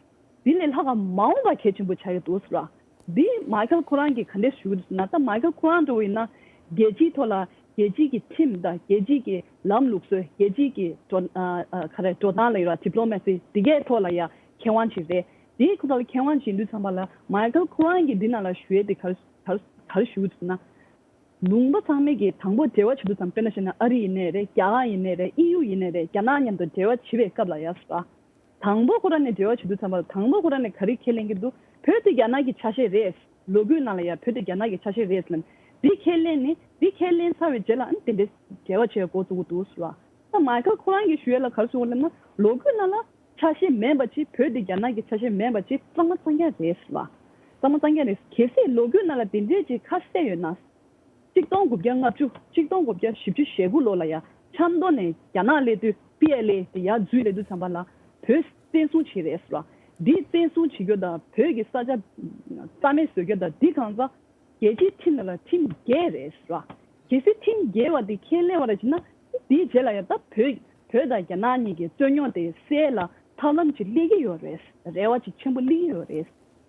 འདི་ལས་ལྷག་ག་མ་འོངས་པ་གལ་ཆེན་པོ་ཆགས་ཀྱི་འདུག་ཟེར་བ། འདི་མ་ཀལ་ཁོ་རང་གིས་ག་འདྲས་ཞུ་གི་འདུག་ཟེར་ན། ད་མ་ཀལ་ཁོ་རང་འདྲ་བོ་ཡིན་ན་རྒྱལ་སྤྱིའི་ཐོག་ལ་རྒྱལ་སྤྱིའི་གི་ཁྲིམས་དང་རྒྱལ་སྤྱིའི་གི་ལམ་ལུགས་སྲོལ། རྒྱལ་སྤྱིའི་གི་འགྲོ་ཨ་ཨ་ག་རེ་འགྲོ་སྟངས་ལ་ཡོད་ར། diplomacy འདི་གའི་ཐོག་ལ་ཡ་མཁས་དབང་ཅིག་རེད། དེའི་ཁོ་ཐག་ལ་མཁས་དབང་ཅིག་ཡིན་དུས་ཙམ་པ་ལ་མ་ཀལ་ཁོ་རང་གིས་འདི་ནང་ལ་ཞུ་ཡས་དེ་ག་རེ་ག་རེ་ག་རེ་ཞུ་གི་འདུག་ཟེར་ན། ལུང་པ་ཚང་མས་ཀྱི་དང་པོ་འབྲེལ་བ་བྱེད་དུས་ཙམ། དཔེར་ན་བཤད་ན་ཨ་རི་ཡིན་ནའི་རེད། རྒྱ་གར་ཡིན་ནའི་རེད། ཨི་ཡུ་ཡིན་ནའི་རེད། རྒྱ་ནག་མཉམ་དུ་འབྲེལ་བ་བྱེད་པའི་སྐབས་ལ་ཡ་ཟེར་བ། དང་པོ་ཁོ་རང་ནས་འབྲེལ་བ་བྱེད་དུས་ཙམ་པ་ལ། དང་པོ་ཁོ་རང་ནས་ག་རེ་ཁས་ལེན་གྱི་འདུག་བོད་དེ་རྒྱ་ནག་གི་ཆ་ཤས་རེད། ལོ་རྒྱུས་ནང་ལ་ཡ་བོད་དེ་རྒྱ་ནག་གི་ཆ་ཤས་རེད་ལབ་ནས་འདི་ཁས་ལེན་ནས། འདི་ཁས་ལེན་ཚར་བའི་རྗེས་ལ་ཨ་ནི་དེ་འདྲའི་འབྲེལ་བ་བྱེད་འགོ་བཙུགས་ཀྱི་འདུག་ཟེར་བ། ད་མའི་ཁལ་ཁོ་རང་གིས་ཞུ་ཡས་ལ་ག་རེ་གསུངས་པ་ལབ་ན། ལོ་རྒྱུས་ནང་ལ་ཆ་ཤས་མིན་པ་ཅིག་བོད་དེ་རྒྱ་ནག་གི་ཆ་ཤས་མིན་པ་ཅིག་གཙང་མ་གཙང་རྐྱང་རེད་ཟེར་བ། གཙང་མ་གཙང་རྐྱང་རེད། གལ་སྲིད་ལོ་རྒྱུས་ནང་ལ་དེ་འདྲའི་ཅིག་ཁ་གསལ་ཡོད་ན། གཅིག་སྟོང་དགུ་བརྒྱ་ལྔ་བཅུ། གཅིག་སྟོང་དགུ་བརྒྱ་བཞི་བཅུ་ཞེ་དགུ་ལོ་ལ་ཡ་ཆབ་མདོ་ནས་རྒྱ་ནག་སླེབས་དུས། པི་ཨེལ་ཨེ་དེ་ཡར་འཛུལ་སླེབས་དུས་ཙམ་པ་ལ་བོད་བཙན་བཟུང་བྱས་རེད་ཟེར་བ། འདི་བཙན་བཟུང་བྱེད་རྒྱུ་དང་། བོད་ཀྱི་ས་ཆ་རྩ་མེད་བཟོ་རྒྱུ་དང་། འདི་གང་ཟག་རྒྱལ་སྤྱིའི་ཁྲིམས་ནང་ལ་ཁྲིམས་འགལ་རེད་ཟེར་བ། གལ་སྲིད་ཁྲིམས་འགལ་བ་འདི་ཁས་ལེན་པ་རེད་བྱས་ན། འདིའི་རྗེས་ལ་ཡང་ད་བོད་བོད་དང་རྒྱ་ནག་གཉིས་ཀྱི་རྩོད་རྙོག་དེ་སེལ་ལ་ཐབས་ལམ་ཅིག་སླེབས་ཀྱི་ཡོད་རེད། རེ་བ་ཅིག་ཆེན་པོ་སླེབས་ཀྱི་ཡོད་རེད།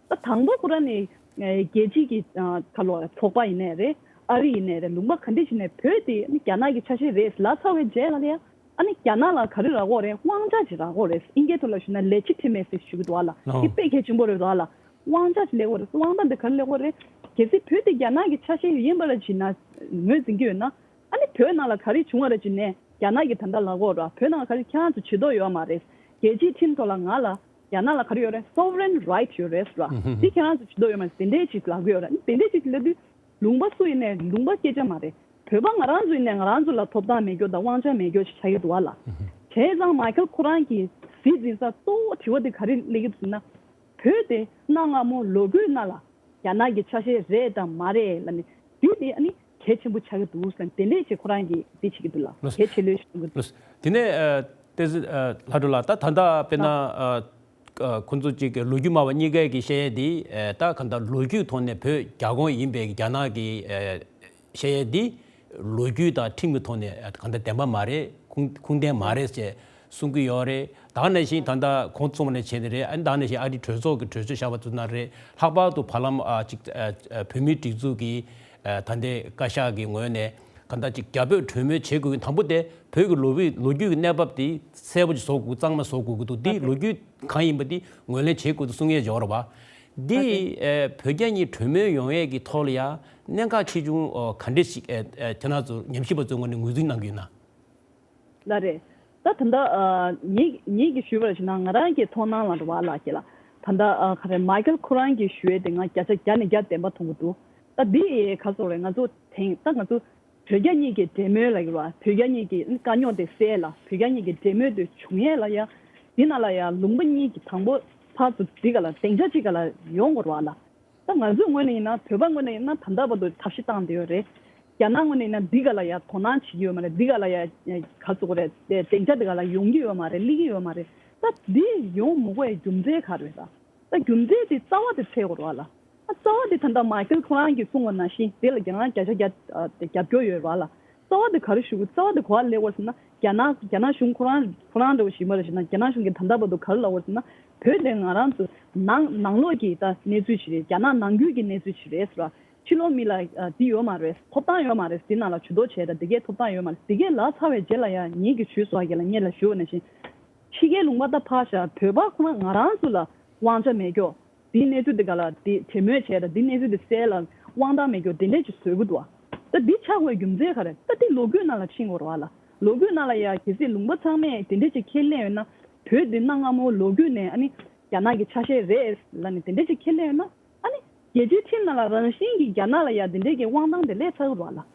ད་དང་པོ་ཁོ་རང་ནས་ཨེ་རྒྱལ་སྤྱིའི་གི་ཨ་ག་ལོ་ཚོགས་པ་ཡིན་ནའི་རེད། ཨ་རི་ཡིན་ནའི་རེད། ལུང་པ་ག་འདྲ་ཞིག་ནས་བོད་དེ་ནི་རྒྱ་ནག་གི་ཆ་ཤས་རེད་ལབ་ཚར་བའི་རྗེས་ལ་ཡང་། ཨ་ནི་རྒྱ་ནག་ལ་ག་རེ་རག་གི་ཡོད་རེད། དབང་ཆ་ཅིག་རག་གི་ཡོད་རེད། ཨིན་སྐད་ཐོག་ལ་ཞུས་ན་ལེ་ཇི་ཊི་མེ་སི་ཞུ་གི་འདུག་བ་ལ། ཨོ། འདི་དཔེ་གལ་ཆེན་པོ་རེད་བ་ལ། དབང་ཆ་ཅིག་སླེབས་ཡོད་རེད། དབང་ཐང་དེ་ག་རེ་སླེབས་ཡོད་རེད། གལ་སྲིད་བོད་དེ་རྒྱ་ནག་གི་ཆ་ཤས་ཡིན་པ་རེད་བྱས་ན། ངོས་འཛིན་གྱི་ཡོད་ན། ཨ་ནི་བོད་ནང་ལ་ག་རེ་བྱུང་བ་རེད་བྱས་ནས་རྒྱ་ནག་གིས་ད་ལྟ་ལབ་ཀྱི་ཡོད་རེད་བ། བོད་ནང་ལ་ག་རེ་ཁྱེད་རང་ཚོ་བྱེད་ཐབས་ཡོད་མ་རེད། རྒྱལ་སྤྱིའི་ཁྲིམས་ཐོག་ལ་ང་ལ་རྒྱ་ནག་ལ་ག་རེ་ཡོད་རེད། སོ་ཝེ་རེན་རའིཊ་ཡོད་རེད་ཟེར་བ། ཨུ་ཧུ། འདི་ཁྱེད་རང་ཚོ་བྱེད་ཐབས་ཡོད་མ་རེད། དེ་འདྲའི་ཅིག་ལབ་ཀྱི་ཡོད་རེད། དེ་འདྲའི་ཅིག་ལབ་དུས། ལུང་པ་སུ་ཡིན་ནའི་ལུང་པ་སྐད་ཆ་མ་རེད། བོད་པ་ང་རང་ཚོ་ཡིན་ནའི་ང་རང་ཚོ་ལ་ཐོབ་ཐང་མེད་རྒྱུ་དང་དབང་ཆ་མེད་རྒྱུ་ཞིག་ཆགས་ཀྱི་འདུག་བ་ལ། བྱས་ཙང་མའི་ཁལ་ཁོ་རང་གི་གཟི་འཛིན་ས་གཙོ་བོ་དྲི་བ་དེ་ག་རེ་སླེབས་ཀྱི་འདུག་ཟེར་ན། བོད་དེ་གནའ་སྔ་མོ་ལོ་རྒྱུས་ནང་ལ་རྒྱ་ནག་གི་ཆ་ཤས་རེད་དང་མ་རེད་ལབ་ནས་འདི་དེ་ཨ་ནི་གལ་ཆེན་པོ་ཆགས་ཀྱི་འདུག་ཟེར་ནས་དེ་འདྲས་ཅིག་ཁོ་རང་གིས་འདི་བྱེད་ཀྱི་འདུག་ལ། ལགས། གལ་ཆེ་ལོས་ཞུ་གི་འདུག། ལགས། དེ་ནས་ཨ་ཏེ་ཟི་ཨ་ལྷ་སྒྲོལ་ལགས། ད་ད་ལྟ་དཔེར་ན་ཨ་ཨ་ཁོང་ཚོ་གཅིག་གི་ལོ་རྒྱུས་སྨྲ་བ་གཉིས་ཀའི་གི་བཤད་ཡས་འདི་ཨ་ད་ག་ད་ལོ་རྒྱུས་ཐོག་ནས་བོད་རྒྱ་ཁོངས་ཡིན་པའི་རྒྱ་ནག་གི་ཨ་བཤད་ཡས་འདི་ལོ་རྒྱུས་དང་ཁྲིམས་ཀྱི་ཐོག་ནས་ཨ་ག་ད་བདེན་པ་མ་རེད། ཁུངས་ཁུངས་ལྡན་མ་རེད་ཅེས་གསུང་གི་ཡོད་རེད། ད་ག་ནང་བཞིན་ད་ལྟ་ཁོང་ཚོ་ནས་བྱས་ནི་རེད། ཨ་ནི་ད་ག་ནང་བཞིན་ཨ་རིའི་གྲོས་ཚོགས་ཀྱི་གྲོས་ཆོད་བཞག་པ་ཚོ་ན་རེད། ལྷག་པར་དུ་བར་ལམ་ཨ་ཅིག་ཨ་ཨ་བོད་མིའི་སྒྲིག་འཛུགས་ཀྱི་ཨ་ད་ལྟའི་བཀའ་ཤག་གི་ངོས་ནས་ག་ད་ཅིག་རྒྱ་བོད་གྲོས་མོལ་བྱེད་དགོས་ཀྱི་དང་པོ་དེ་བོད་ཀྱི་ལོ་རྒྱུས་ལོ་རྒྱུས་ཀྱི་གནས་བབ་དེ་གསལ་པོ་ཅིག་བཟོ་དགོས། གཙང་མ་བཟོ་དགོས་ཀྱི་འདུག། འདི་ལོ་རྒྱུས་གང་ཡིན་པ་དེ་ངོས་ལེན་བྱེད་དགོས་འདུག་གསུང་ཡས་འབྱོར་བ། འདི་ཨ་བོད་རྒྱ་གཉིས་གྲོས་མོལ་ཡོང་ཡས་ཀྱི་ཐོག་ལ་ཡ་གནད་འགག་ཆེ་ཆུང་ཨ་ག་འདྲས་ཤིག་ཨ་ཨ་ཁྱེད་རང་ཚོ་ཉམས་ཞིབ་པ་ཚོའི་ངོས་ནས་ངོས་འཛིན་གནང་གི་ཡོད་ན། ལགས་རེད། ད་ད་ལྟ་ཨ་ངེད་ངེད་ཀྱིས་ཞུས་པར་བྱས་ན། ང་རང་གི་མཐོང་སྣང་ལ་རེད་བ་ལགས་ཀྱི་ལ། ད་ལྟ་ཨ་ག་རེ་མའི་ཁལ་ཁོ་རང་གིས་ཞུ་ཡས་དེ་ང་བརྒྱ་ཆ་བརྒྱ་ནས་བརྒྱ་བདེན་པ་མཐོང་གི་འདུག། ད་འདི་ག་ཚོད་རེད། ང་ཚོ་དེང་ད་ང་ཚོ་བོད་རྒྱ་གཉིས་ཀྱི་འབྲེལ་མོལ་ལབ་ཀྱི་རེད་བ། བོད་རྒྱ་གཉིས་ཀྱི་དཀའ་རྙོག་དེ་སེལ་ལ། བོད་རྒྱ་གཉིས་ཀྱི་འབྲེལ་མོལ་དེ་བྱུང་ཡས་ལ་ཡ། འདི་ནང་ལ་ཡ་ལུང་པ་གཉིས་ཀྱི་དང་པོ་ཕར་ཚུར་འདི་ག་ལ་སྡིངས་ཆ་གཅིག་ག་ལ་ཡོང་དགོས་རེད་བ་ལ། ད་ང་ཚོའི་ངོས་ནས་ཡིན་ན། བོད་པ་ངོས་ནས་ཡིན་ན་ད་ལྟ་བར་དུ་ཐབས་ཤེས་བཏང་བསྡད་ཡོད་རེད། རྒྱ་ནག་ངོས་ནས་ཡིན་ན་འདི་ག་ལ་ཡ་དོ་སྣང་བྱེད་ཀྱི་ཡོད་མ་རེད། འདི་ག་ལ་ཡ་ག་ཚོད་རེད། དེ་སྡིངས་ཆ་འདི་ག་ལ་ཡོང་གི་ཡོད་མ་རེད། སླེབས་ཀྱི་ཡོད་མ་རེད། ད་འདི་ཡོང་མི་དགོས་ཡ་རྒྱུ་མཚན་ག་རེ་རེད། ད་རྒྱུ་མཚན་དེ་རྩ་བ་དེ་འཚོལ་དགོས་རེད་བ་ལ། ད་རྩ་བ་དེ་ད་ལྟ་མའི་ཁལ་ཁོ་རང་གིས་གསུངས་པ་ནང་བཞིན་དེ་ལ་ང་རང་བརྒྱ་ཆ་བརྒྱ་ཨ་རྒྱབ་སྐྱོར་ཡོད་རེད་བ་ལ། རྩ་བ་དེ་ག་རེ་ཞུ་དགོས། རྩ་བ་དེ་ག་པར་སླེབས་དགོས་ཟེར་ན། རྒྱ་ནག་རྒྱ་ནག་གཞུང་ཁོ་རང་ཁོ་རང་འདྲ་བོ་ཞིག་མ་རེད་ཟེར་ན། རྒྱ་ནག་གཞུང་གིས་ད་ལྟ་བར་དུ་ག་རེ་ལབ་ཡོད་ཟེར་ན། བོད་དེ་ང་རང་ཚོ་ནང་ནང་ལོགས་ཀྱི་ད་གནས་ཚུལ་ཞིག་རེད། རྒྱ་ནག་ནང་ཁུལ་གྱི་གནས་ཚུལ་ཞིག་རེད་ཟེར་བ། ཕྱི་ལོགས་མི་ལ་ཨ་འདི་ཡོད་མ་རེད། ཐོབ་ཐང་ཡོད་མ་རེད། འདི་ནང་ལ་ཇུས་གཏོགས་བྱས་ད་འདི་གའི་ཐོབ་ཐང་ཡོད་མ་རེད། འདི་གའི་ལབ་ཚར་བའི་རྗེས་ལ་ཡ་ངེད་ཀྱིས་ཞུས་སོང་། རྒན་ལགས་ངེད་ལ་ཞུས་པ་ནང་བཞིན། ཕྱི་རྒྱལ་ལུང་པ་ད་ཕར་བཞག། བོད་པ་ཁོ་རང་ང་རང་ཚོ་ལ་དབང་ཆ་མེད་རྒྱུ། འདིའི་གནས་ཚུལ་འདི་ག་ལ་འདི་གྲོས་མོལ་བྱས་དང་། འདིའི་གནས་ཚུལ་འདི་སེལ་ལ་དབང་ཐང་མེད་རྒྱུ་དེ་འདྲས་ཅིག་བཟོ་གི་འདུག་བ། ད་འདི་ཆགས་དགོས་རྒྱུ་མཚན་ག་རེ། ད་འདི་ལོ་རྒྱུས་ནང་ལ་ཕྱིན་དགོས་རེད་བ་ལ། ལོ་རྒྱུས་ནང་ལ་ཡ་གལ་སྲིད་ལུང་པ་ཚང་མས་དེ་འདྲས་ཅིག་ཁས་ལེན་ཡོད་ན། བོད་འདི་གནའ་སྔ་མོ་ལོ་རྒྱུས་ནས་ཨ་ནི་རྒྱ་ནག་གི་ཆ་ཤས་རེད་ལབ་ནས་དེ་འདྲས་ཅིག་ཁས་ལེན་ཡོད་ན། ཨ་ནི་རྒྱལ་སྤྱིའི་ཁྲིམས་ནང་ལ་རང་བཞིན་གྱིས་རྒྱ་ནག་ལ་ཡ་དེ་འདྲས་ཀྱི་དབང་ཐང་དེ་སླེབས་ཚར་གི་རེད་བ་ལ།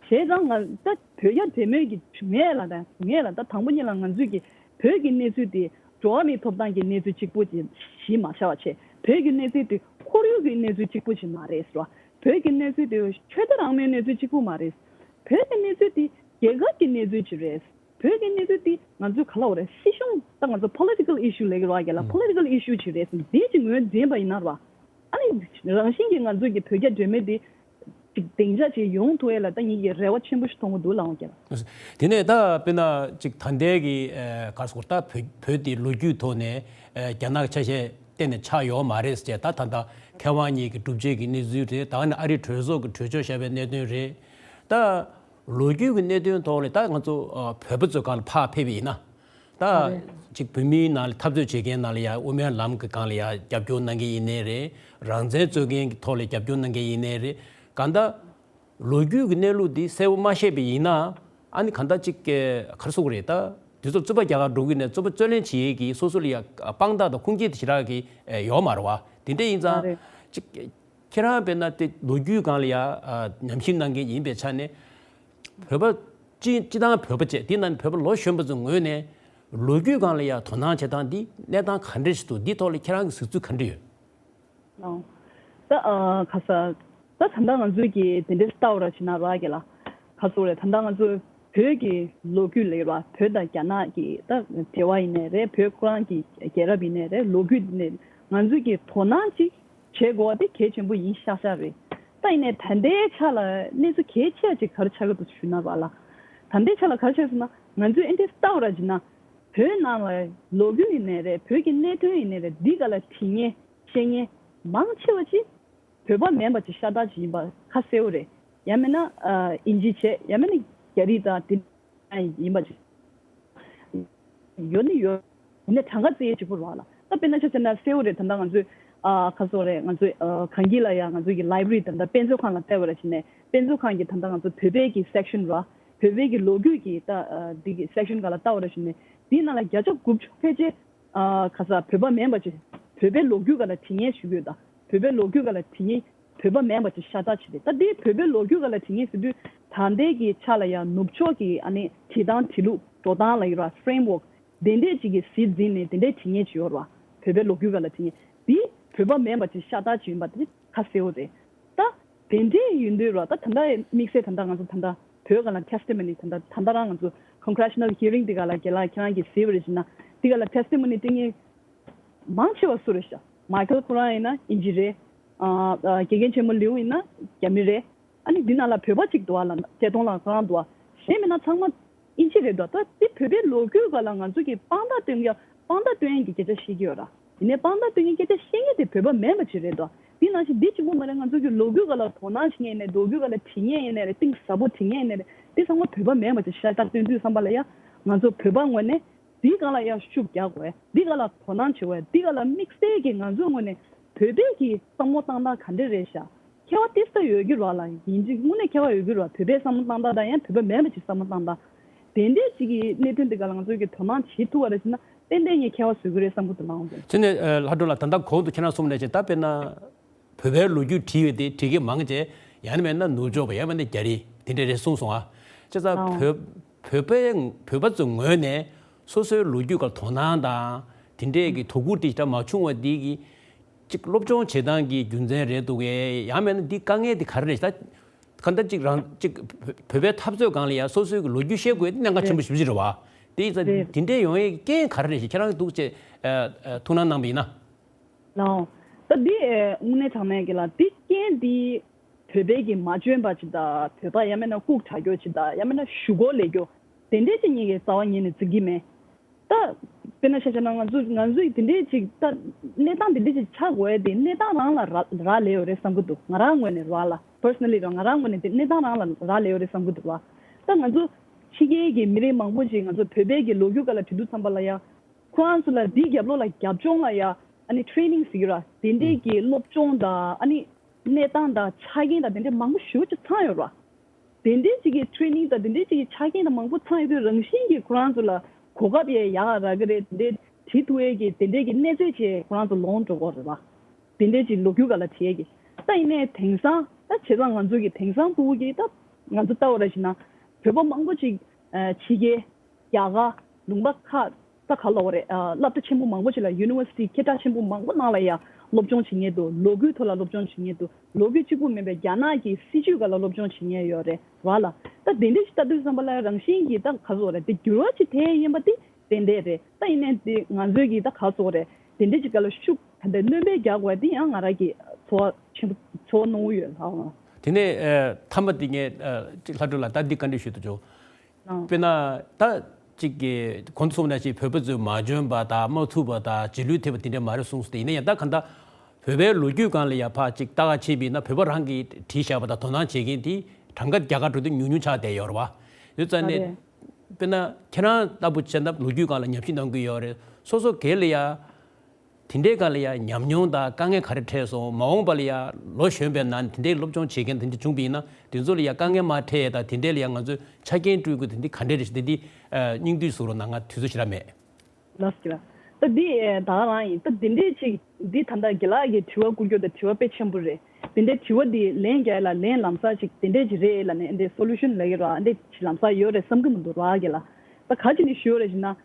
བྱས་ཙང་ང་ད་བོད་རྒྱ་འབྲེལ་མོལ་གྱི་བྱུང་ཡས་ལ་ད་བྱུང་ཡས་ལ་ད་དང་པོ་ཉིད་ལ་ང་ཚོས་ཀྱི་བོད་ཀྱི་གནས་ཚུལ་དེ་འགྲོ་བ་མིའི་ཐོབ་ཐང་གི་གནས་ཚུལ་གཅིག་པུ་ཅིག་གཞི་མ་བཞག་པ་བྱས། བོད་ཀྱི་གནས་ཚུལ་དེ་ཁོར་ཡུག་གི་གནས་ཚུལ་གཅིག་པུ་ཅིག་མ་རེད་ཟེར་བ། བོད་ཀྱི་གནས་ཚུལ་དེ་ཆོས་དད་རང་མོས་གནས་ཚུལ་གཅིག་པུ་མ་རེད། བོད་ཀྱི་གནས་ཚུལ་དེ་རྒྱལ་ཁབ་ཀྱི་གནས་ཚུལ་ཅིག་རེད། བོད་ཀྱི་གནས་ཚུལ་དེ་ང་ཚོས་ག་ལབ་དགོས་རེད། སྲིད་གཞུང་ད་ང་ཚོ་political issue ལབ་ཀྱི་རེད་བ། རྒྱ་ལ་ཨང་། Political issue་ཅིག་རེད་ཟེར་ནས་འདི་ཅིག་ངོས་འཛིན་པ་ཡིན་ན་རེད་བ། ཨ་ནི་རང་བཞིན་གྱིས་ང་ཚོས་ཀྱི་བོད་རྒྱ་འབྲེལ་མོལ་འདི་ཅིག་སྡིངས་ཆ་ཅིག་ཡོང་ཐུབ་ཡས་ལ་ད་ངེད་ཀྱིས་རེ་བ་ཆེན་པོ་ཞིག་མཐོང་གི་འདུག་ལགས་འོང་རྒྱལ། དེ་ནས་ད་དཔེར་ན་ཅིག་ད་ལྟའི་གི་ཨ་ག་རེ་ཟེར་དགོས། ད་བོད་བོད་དེ་ལོ་རྒྱུས་ཐོག་ནས་ཨ་རྒྱ་ནག་གི་ཆ་ཤས་གཏན་ནས་ཆགས་ཡོད་མ་རེད་ཟེར། ད་ད་ལྟ་མཁས་དབང་གཉིས་ཀྱི་སྒྲུབ་བྱེད་ཀྱི་གནས་ཚུལ་རེད། ད་ནི་ཨ་རིའི་གྲོས་ཚོགས་ཀྱི་གྲོས་ཆོད་བཞག་པའི་གནད་དོན་རེད། ད་ལོ་རྒྱུས་ཀྱི་གནད་དོན་ཐོག་ལ་ད་ང་ཚོ་ཨ་བོད་པ་ཚོའི་སྒང་ལ་ཕར་ཕེབས་པ་ཡིན་ན། ད་ཅིག་བོད་མིའི་ནང་ལ་འཐབ་རྩོད་བྱེད་མཁན་ནང་ལ་ཡ་དབུ་མའི་ལམ་གྱི་སྒང་ལ་ཡ་རྒྱབ་སྐྱོར་གནང་མཁན་ཡིན་ནའི་རེད། རང་བཙན་རྩོད་མཁན་གྱི་ཐོག་ལ་རྒྱབ་སྐྱོར་གནང་མཁན་ཡིན་ནའི་རེད། གང་ལྟར་ ལོ་རྒྱུས་ཀྱི་གནས་ལུགས་འདི་གསལ་པོ་མ་ཤེས་པ་ཡིན་ན། ཨ་ནི་གང་ལྟར་ཅིག་ག་རེ་ཟེར་དགོས་རེད། ད་དུས་ཚོད་རྩོད་པ་རྒྱག་གར་འགྲོ་གི་ནས་རྩོད་པ་རྩོད་ལེན་བྱེད་ཡས་ཀྱི་སོ་སོ་ལ་ཡ་དཔང་རྟགས་དང་ཁུངས་སྐྱེལ་དེ་ཞེ་དྲག་གི་ཡོད་མ་རེད་བ། དེ་འདྲ་ཡིན་ཙང་། ཅིག་ཁྱེད་རང་དཔེར་ན་དེ་ལོ་རྒྱུས་སྒང་ལ་ཡ་ཉམས་ཞིབ་གནང་མཁན་ཡིན་པའི་ཆ་ནས། བོད་པ་སྤྱི་སྤྱི་བཏང་བོད་པ་བཅས་དེ་ནང་བོད་པ་ལོ་གཞོན་པ་ཚོའི་ངོས་ནས་ལོ་རྒྱུས་སྒང་ལ་ཡ་དོ་སྣང་བྱེད་སྟངས་འདི་གནས་སྟངས་ག་འདྲ་ཞིག་འདུག་འདི་ཐོག་ལ་ཁྱེད་རང་གི་གཟིགས་ཚུལ་ག་འདྲ་ཡོད། ཨོ། ད་ཨ་ཁ་ས། ད་ད་ལྟ་ང་ཚོས་ཀྱིས་དེ་འདྲས་ལྟ་བ་ར་བྱེད་ན་ར་གི་ལ། ཁ་སོ་རེད། ད་ལྟ་ང་ཚོས་བོད་ཀྱི་ལོ་རྒྱུས་ལས་ར་བོད་དང་རྒྱ་ནག་གི་ད་འབྲེལ་བ་ཡིན་ནའི་རེད། བོད་ཁོ་རང་གི་རྒྱལ་རབས་ཡིན་ནའི་རེད། ལོ་རྒྱུས་ནས་ང་ཚོས་ཀྱིས་དོ་སྣང་ཅིག་བྱེད་དགོས་པ་དེ་གལ་ཆེན་པོ་ཡིན་ཤག་ཤག་རེད། ད་ཡིན་ནའི་ད་ལྟའི་ཆ་ལ་གནས་ཚུལ་གལ་ཆེ་ཅིག་ག་རེ་ཆགས་ཀྱི་འདུག་ཞུ་ན་ར་ལ། ད་ལྟའི་ཆ་ལ་ག་རེ་ཆགས་སོང་ན་ང་ཚོས་ཨེ་འདྲས་ལྟ་བ་ར་བྱེད་ན། བོད་ནང་ལ་ལོ་རྒྱུས་ཡིན་ནའི་རེད། བོད་ཀྱི་གནད་དོན་ཡིན་ནའི་རེད། འདི་ག་ལ་དྲི་ངན་བཤད་མཁན་མང་ཆེ་བ་ཅིག་བོད་པ་མིན་པ་ཅིག་ཤ་སྟག་ཅིག་ཡིན་པ་ཁ་གསལ་པོ་རེད། ཡང་མིན་ན་ཨ་དབྱིན་ཇི་བྱས། ཡང་མིན་ན་རྒྱ་རིགས་དང་དེ་ཡིན་པ་ཅིག་ཡོད་ནི་ཡོད། ཡིན་ནའི་གྲངས་ཀ་བརྩི་ཡས་གཅིག་པུ་རེད་བ་ལ། ད་དཔེར་ན་ཆ་བཞག་ན་གསལ་པོ་རེད། ད་ལྟ་ང་ཚོས་ཨ་ཁ་སོ་རེད། ང་ཚོས་ཨ་གངས་སྐྱིད་ལ་ཡ་ང་ཚོས་ཀྱི་ལའི་བྷ་རི་ད་ལྟ་དཔེ་མཛོད་ཁང་ལ་བལྟས་པ་ར་བྱས་ནས་དཔེ་མཛོད་ཁང་གི་ད་ལྟ་ང་ཚོ་བོད་པའི་གི་སེག་ཤན་ར། བོད་པའི་གི་ལོ་རྒྱུས་ཀྱི་ད་ཨ་འདི་གི་སེག་ཤན་སྒང་ལ་བལྟ་བ་ར་བྱས་ནས་འདི་ནང་ལ་བརྒྱ་ཆ་དགུ་བཅུ་ཕལ་ཆེར། ཨ་ཁ་ས་བོད་པ་མིན་པ་ཅིག་བོད་པའི་ལོ་རྒྱུས་སྒང་ལ་དྲི་ངན་ཞུ་གི་ཡོད། ད་བོད་པའི་ལོ་རྒྱུས་སྒང་ལ་དྲི་ངན་བོད་པ་མིན་པ་ཅིག་ཤ་སྟག་ཅིག་རེད། ད་དེ་བོད་པའི་ལོ་རྒྱུས་སྒང་ལ་དྲི་ངན་ཟེར་དུས་ད་ལྟའི་གི་ཆ་ལ་ཡང་ནུབ་ཕྱོགས་ཀྱི་ཨ་ནི་བྱེད་སྟངས་བྱེད་ལུགས་འགྲོ་སྟངས་ལ་ཡོད་ར། ཕེ་རེམ་ཝོག་དེ་འདྲས་ཅིག་གི་གཟི་འཛིན་ནས་དེ་འདྲས་དྲི་ངན་ཅིག་ཡོད་ར། བོད་པའི་ལོ་རྒྱུས་སྒང་ལ་དྲི་ངན་དེ་བོད་པ་མིན་པ་ཅིག་ཤ་སྟག་ཅིག་ཡིན་པ་དེ་ཁ་གསལ་པོ་རེད། ད་དེ་འདྲས་ཡིན་དུས་ར། ད་ད་ལྟ་དམིགས་བསལ་ད་ལྟ་ང་ཚོ་ད་ལྟ་བོད་སྒང་ལ་ཊེ་སི་ཊི་མོ་ནི་ད་ལྟ་ད་ལྟ་རང་ང་ཚོ་ཀོང་གྷི་རེ་ཤི་ནལ་ཧི་ཡ་རིང་དེ་ག་ལ་རྒན་ལགས་ཁྱེད་རང་གིས་གཟིགས་པ་རེད་ཟེར་ན། དེ་ག་ལ་ཊེ་སི་ཊི་མོ་ནི་སྤྲད་མཁན་མང་ཆེ་བ་སུ་རེད་ཤག་མའི་ཁལ་ཁོ་རང་ཡིན་ན་དབྱིན་ཇི་རེད། ཨ་ཨ་དགེ་རྒན་ཆེན་མོ་ལིའུ་ཡིན་ན་རྒྱ་མི་རེད། ཨ་ནི་འདི་ནང་ལ་བོད་པ་གཅིག་འདུག་བ་ལ། བཀྲས་མཐོང་ལགས་ཁོ་རང་འདུག་བ། གཞན་མི་སྣ་ཚང་མ་དབྱིན་ཇི་རེད་འདུག་ད་འདི་བོད་པའི་ལོ་རྒྱུས་སྒང་ལ་ང་ཚོ་གི་དཔང་རྟགས་སྟོན་གྱི་དཔང་རྟགས་སྟོན་མཁན་གྱི་སྐད་ཆ་བཤད་ཀྱི་ཡོད་ར། ཡིན་ནའི་དཔང་རྟགས་སྟོན་མཁན་སྐད་ཆ་བཤད་མཁན་དེ་བོད་པ་མིན་པ་ཅིག་རེད་འདུག་འདི་ནང་བཞིན་འདི་གཅིག་པུ་མ་རེད། ང་ཚོ་གི་ལོ་རྒྱུས་སྒང་ལ་དོ་སྣང་བྱེད་མཁན་ཡིན་ནའི་ལོ་རྒྱུས་སྒང་ལ་དྲི་ངན་ཡིན་ནའི་རེད། གཏིང་ཟབ་པོ་དྲི་ངན་ཡིན་ནའི་རེད། འདི་ཚང་མ་བོད་པ་མིན་པ་ཅིག་ཤ་སྟག་སྟོན་དུས་ཙམ་པ་ལ་ཡ། ང་ཚོ་བོད་པ་ངོས་ནས་འདི་སྒང་ལ་ཡ་ཤུགས་རྒྱག་དགོས། འདི་སྒང་ལ་དོ་སྣང་བྱེད་དགོས། འདི་སྒང་ལ་དམིགས་བསལ་གྱི་ང་ཚོའི་ངོས་ནས་བོད་པའི་གི་བསམ་བློ་བཏང་སྟངས་ག་འདྲ་རེད་ཤག་མཁས་པ་ཏོག་ཙམ་ཡོད་ཀྱི་རེད་བ་ལ། ཡིན་གཅིག་དངོས་གནས་མཁས་པ་ཡོད་ཀྱི་རེད་བ། བོད་པའི་བསམ་བློ་བཏང་སྟངས་དང་ཡང་བོད་པ་མིན་པ་ཅིག་བསམ་བློ་བཏང་སྟངས། དེ་འདྲས་ཅིག་གི་གནད་དོན་དེ་ག་ལ་ང་ཚོས་ཀྱི་དོ་སྣང་བྱེད་ཐུབ་པ་རེད་ཟེར་ན་ཏན་ཏན་ངས་མཁས་པ་བཟོ་གི་རེད་བསམ་གྱི་འདུག་ལགས་འོང་དེ། དེ་ནས་ཨ་ལྷ་སྒྲོལ་ལགས། ད་ལྟ་གོང་དུ་ཁྱེད་རང་གསུངས་ནང་བཞིན་ད་དཔེར་ན་བོད་པའི་ལོ་རྒྱུས་བྲིས་ཡོད་དེ་བྲིས་མཁན་མང་ཆེ་ཡང་ན་མེད་ན་ནུབ་ཕྱོགས་པ་ཡང་མེད་ན་རྒྱ་རིགས་དེ་འདྲས་རེད་གསུངས་སོང་ཨ། བྱས་ཙང་ལགས་འོང་། བོད་བོད་པའི་བོད་པ་ཚོའི་ངོས་ནས་སོ་སོའི་ལོ་རྒྱུས་སྒང་དོ་སྣང་དང་དེ་འདྲས་ཀྱི་དོ་ཁུར་དེ་ཞེ་དྲག་མ་བྱུང་བ་འདི་གི་ཅིག་སློབ་སྦྱོང་བྱེད་སྟངས་ཀྱི་རྒྱུ་མཚན་རེད་འདུག་གས། ཡང་མིན་ན་འདི་དཀའ་ངལ་འདི་ག་རེ་རེད། ད་གང་ལྟར་ཅིག་རང་ཅིག་བོད་པའི་འཐབ་རྩོད་སྒང་ལ་ཡང་སོ་སོའི་གི་ལོ་རྒྱུས་ཤེས་དགོས་འདི་གནད་འགག་ཆེན་པོ་ཞེ་པོ་ཅིག་རེད་བ། དེ་ཡིན་ཙང་རེད། དེ་འདྲའི་ཡོང་ཡས་རྐྱེན་ག་རེ་རེད་ཞེས་ཁྱེད་རང་གིས་འདུག་ཅེས་ཨ་ཨ་ཐུགས་སྣང་གནང་བ་ཡིན་ན། ལགས་འོང་། ད་འདི་ཨེ་དངོས་གནས་དྲང་གནས་ཀྱི་ལ་འདི་རྐྱེན་འདི་བོད་པའི་གི་མ་འཇོན་པ་ཅིག་དང་། བོད་པ་ཡང་མིན་ན་ལྐུགས་དྲགས་རྒྱུ་ཅིག་དང་། ཡང་མིན་ན་ཞུ་སྒོ་ལས་རྒྱུ་དེ་འདྲས་ཅིག་ངེད་ཀྱི་རྩ་བ་ཉིད་ནས་འཛིན་གྱི་མེད། ད་དཔེར་ན་ཆ་བཞག་ན་ང་ཚོ་ང་ཚོས་དེ་འདྲས་ཅིག་ད་གནས་སྟངས་དེ་འདྲས་ཅིག་ཆགས་དགོས་དེ་གནས་སྟངས་རང་ལ་རག་རག་ལས་ཡོད་རེད་བསམ་གྱི་འདུག་ང་རང་ངོས་ནས་རག་ལ། པར་སོ་ནལ་ལི་རང་ང་རང་ངོས་ནས་དེ་གནས་སྟངས་རང་ལ་རག་ལས་ཡོད་རེད་བསམ་གྱི་འདུག་བ། ད་ང་ཚོ་ཕྱི་རྒྱལ་གྱི་མི་རིགས་མང་པོ་ཅིག་ང་ཚོ་བོད་པའི་གི་ལོ་རྒྱུས་སྒང་ལ་དྲི་འདུག་བསམ་པ་ལ་ཡ། ཁོ་རང་ཚོ་ལ་འདིའི་རྒྱབ་ལོགས་ལ་རྒྱབ་ལྗོངས་ལ་ཡ་ཨ་ནི་ཊེ་རེ་ནིང་ཟེར་གྱི་ར། དེ་འདྲས་ཀྱི་སློབ་སྦྱོང་དང་ཨ་ནི་གནས་སྟངས་དང་ཆ་རྐྱེན་དང་དེ་འདྲས་མང་པོ་ཞེ་པོ་ཅིག་ཚང་ཡོད་ར། དེ་འདྲས་ཅིག་གི་ཊེ་རེ་ནིང་དང་དེ་འདྲས་ཅིག་གི་ཆ་རྐྱེན་དང་མང་པོ་ཚང་ཡོད་དུས་རང་བཞིན་གྱིས་ཁོ་རང་ཚོ་ལ་གོ་སྐབས་ཡང་ཡག་རག་གི་རེད། དེ་འདྲས་བྲིས་ཐུབ་ཡས་ཀྱི་དེ་འདྲས་ཀྱི་གནས་ཚད་ཅིག་ཁོ་རང་ཚོ་ལོངས་འགྲོ་གི་རེད་བ། དེ་འདྲས་ཅིག་ལོ་རྒྱུས་སྒང་ལ་བྲིས་ཡས་ཀྱི། ད་ཡིན་ནའི་དེང་སང་ད་བྱས་ཙང་ང་ཚོ་གི་དེང་སང་ཕྲུ་གུ་གི་ད་ང་ཚོ་ལྟ་བ་ར་བྱས་ན་བོད་པ་མང་པོ་ཅིག་ཨ་ཕྱི་རྒྱལ། རྒྱ་གར། ལུང་པ་ཁག་ད་ག་ལབ་དགོས་རེད། ཨ་སློབ་གྲྭ་ཆེན་པོ་མང་པོ་ཅིག་ལ། ཡུ་ནི་ཝར་སི་ཊི་སྐད་གྲགས་ཆེན་པོ་མང་པོ་ནང་ལ་ཡ་སློབ་སྦྱོང་བྱེད་མཁན་འདུག་ལོ་རྒྱུས་ཐོག་ལ་སློབ་སྦྱོང་བྱེད་མཁན་འདུག་ལོ་རྒྱུས་གཅིག་པུ་མིན་པའི་རྒྱ་ནག་གི་སྲིད་ཇུས་སྒང་ལ་སློབ་སྦྱོང་བྱེད་མཁན་ཡོད་རེད་བ་ལ། ད་དེ་འདྲ་ཞིག་ལྟ་དུས་ཙམ་པ་ལ་རང་བཞིན་གྱིས་ད་ག་ཟེར་དགོས་རེད། དེ་འགྱུར་བ་ཅིག་ཐེབས་ཡིན་པ་དེ་ཏན་ཏན་རེད། ད་ཡིན་ནའི་དེ་ང་ཚོས་ཀྱིས་ད་ག་ཟེར་དགོས་རེད། དེ་འདྲ་ཅིག་སྒང་ལ་ཤུགས་ད་ལྟ་སྣོན་པ་རྒྱག་དགོས་དེ་ཡང་ང་རང་གི་ཚོར་བ་ཆེན་པོ་ཚོར་བ་རྣོ་བོ་ཡོད་ལགས། དེ་ནས་ཨ་མཐའ་མ་དེ་ངས་ཨ་ཅིག་ལྷ་སྒྲོལ་ལགས་ད་འདི་བཀའ་འདྲི་ཞུ་དུ་ཆོག་ཨང་། དཔེར་ན་ད་ཅིག་གི་གོང་དུ་གསུངས་ནང་བཞིན་བོད་པ་ཚོས་མ་འཇོན་པ་དང་མ་ཐུབ་པ་དང་རྗེས་ལུས་ཐེབས་པ་དེ་འདྲ་མ་རེད་གསུངས་སོང་། དེ་ཡིན་ན་ཡང་ད་གང་ལྟར་བོད་པའི་ལོ་རྒྱུས་སྒང་ལ་ཡ་ཕར་ཅིག་ལྟ་ག་ཕྱིན་པ་ཡིན་ན་བོད་པ་རང་གིས་བྲིས་བཞག་པ་དང་དོ་སྣང་བྱེད་མཁན་དེ་གྲངས་ཀ་རྒྱ་གར་འགྲོ་དུས་ཉུང་ཉུང་ཆགས་བསྡད་ཡོད་རེད་བ། ཡོད་ཙང་ནས་ཨ་རེད། དཔེར་ན་ཁྱེད་རང་ལྟ་བུ་བྱས་ན་ལོ་རྒྱུས་སྒང་ལ་ཉམས་ཞིབ་གནང་གི་ཡོད་རེད། སོ་སོ་སྒེར་ལ་ཡ། དེ་འདྲའི་སྒང་ལ་ཡང་ཉམས་མྱོང་དང་དཀའ་ངལ་ག་རེ་འཕྲད་སོང་། མ་འོངས་པ་ལ་ཡང་ལོ་གཞོན་པའི་ནང་དེ་འདྲའི་སློབ་སྦྱོང་བྱེད་མཁན་དེ་འདྲ་བྱུང་བ་ཡིན་ན། དེ་ཚོ་ལ་ཡང་དཀའ་ངལ་མ་འཕྲད་ཡས་དང་། དེ་འདྲའི་ལ་ཡང་ང་ཚོས་ཆ་རྐྱེན་སྤྲོད་དགོས་དེ་འདི་ག་འདྲ་རེད་ཞེས་དེ་འདི་སྙིང་བསྡུས་ཟུར་རོགས་གནང་། ང་དུས་ཚོད་ཞེ་དྲག་མེད། ལགས་སོ། ད་འདི་ད་ག་རང་ཡིན། ད་འདི་འདྲའི་ཅིག་འདི་ད་ལྟ་རྒན་ལགས་ཀྱི་དྲི་བ་བསྐུར་རྒྱུ་དེ་དྲི་བ་དཔེ་ཆེན་པོ་རེད། འདི་འདྲའི་དྲི་བ་འདི་ལན་རྒྱག་ཡ་ལ་ལན་ལམ་སང་ཅིག་དེ་འདྲའི་ཅིག་རེད་ལབ་ནས་འདི་སོ་ལུ་ཤན་ལབ་ཀྱི་རེད་པ། འདི་ཅིག་ལམ་སང་ཡོད་རེད་བསམ་གྱི་མི་འདུག་ར་རྒན་ལགས། ད་ག་ཅིག་ནས་ཞུ་རེད་ཟེར་ན།